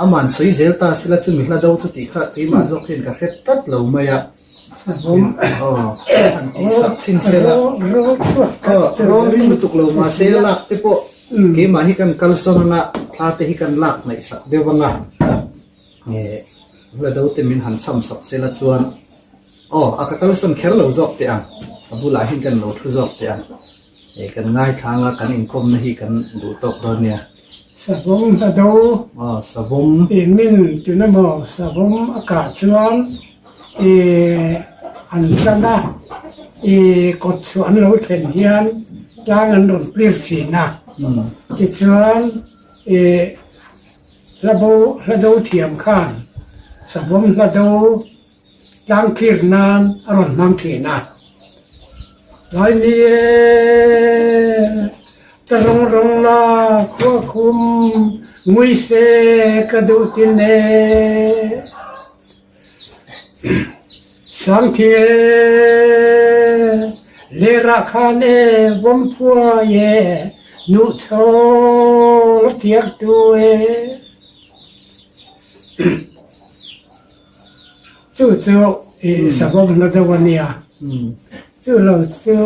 Aman sawi zel ta sila chumi hla do chu tih kha keimah zawk hian ka hre tlat lo mai a. Aw, han tih sak chhin sela. Aw, rawl ring lutuk lo mahse lak te pawh keimah hi kan kalsawn anga thla te hi kan lak hnaih sak deuh anga hla do te min han chham sak sela chuan aw, a ka kalsawn kher lo zawk teh ang, a bulah hian kan lo thu zawk teh ang. Hei kan ngaithlang a, kan inkawmna hi kan duh tawk dawn nia. Savawm hla do. Aw, savawm. I min tuna maw savawm a kah chuan i an tan a, i kawt chhuah an lo thlen hian tlang an rawn clear thin a. Tichuan i hla bo hla do thiam khan savawm hla do tlang clear nan a rawn hmang thin a. Lai ni e, ka rawng rawng la khua khum ngui se ka duh tin e. Sang thing e, le rah khan e, vom phuai e, nuh chawl tiak tu e. Chu chu i savawm hla deuh a nia. Chu lo chu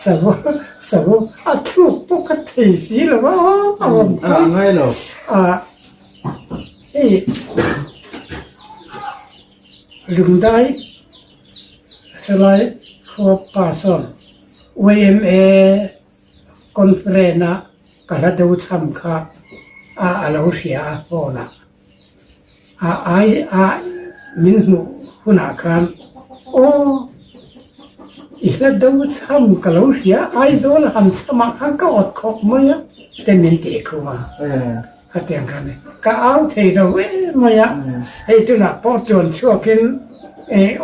savawm savawm a thluk pawh ka thei si lo a a awm kha. A ngai lo. A hei lungdai helai khua pa sawn YMA Conference-a ka hla do chham kha a a lo hria a phone-ah. A ai a min hmuh hunah khan aw i hla do chham ka lo hria Aizawl han chhamah khan ka awt khawp mai a te min tih khum a. Khatiang khan ka au thei lo em mai a, hei tunah pawh chuan chhuakin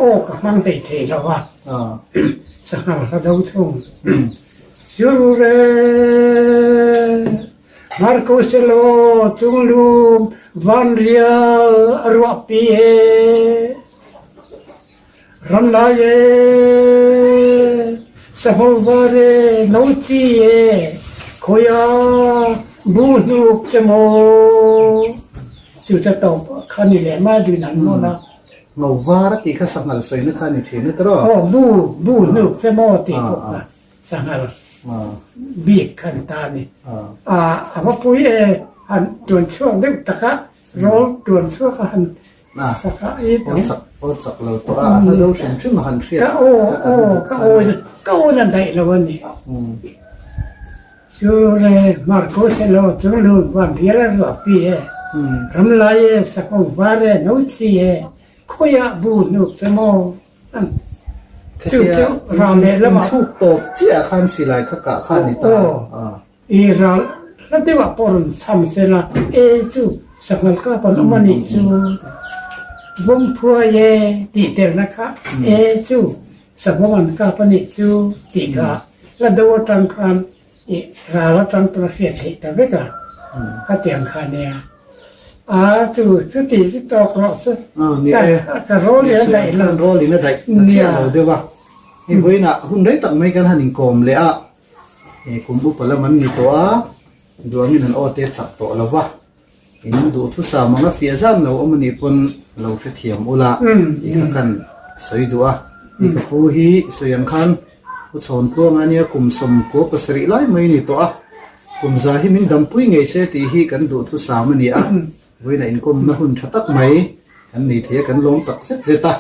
aw ka hmang thei thei lo a, sanghal hla do thung. Zurure Marco selaw chunglum vanrial a ruahpi e, ramlai e, sahmul var e, noci e, khawi ah bu hnuk che maw? Cu ca tawp kha ni le ma din an nawn a. Ngo var a ti kha sanghal sawina kha ni thin a tiraw? Aw, bu, bu hnuk che maw ti pawh kha sanghal bik khan ta a ni. A va pui e, han tuan chhuak deuh tak a, rawl tuan chhuak a han sak a i aw chak aw chak lo tawh a, a hla do hrim hrim a han hriat ka aw aw ka aw ka aw na daih lo a ni. Chu re Marco Selo chu lung van rial a ruah pi e, ramlai e, sakawng var e, nochi e, khawiah bu hnuk che maw an chu chu ral leh lamah Thluk tawp chiah khan silai kha kah kha a ni ta a. I ral hla deuh ah pawh rawn cham sela e chu sanghal kap an awm a nih chu vawmphuai e tih telna kha e chu Savawm an kap a nih chu tih kha la do atang khan i ral atang pawh a hriat theih ta vek a, khatiang kha nia. A chu chuti chu tawk rawh chu ka rawl in a daih lo. Rawl in a daih ta chiah lo deuh a. Hei vawiinah hun rei tak mai kan han inkawm leh a, kum upa lam an ni tawh a, duangin an aw te chak tawh lo va. In duhthusam anga fiah zan lo awm anih pawn lo hrethiam ula tih kha kan sawi duh a. Hei ka pu hi sawi ang khan Pu Chhawntluanga ania kum 97 lai mai a ni tawh a, kum za hi min dampui ngei se tih hi kan duhthusam a ni a, vawiinah inkawmna hun tha tak mai kan nei thei a, kan lawm tak zet zet a,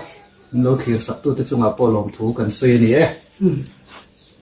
min lo thlir sak tute chungah pawh lawmthu kan sawi a ni e.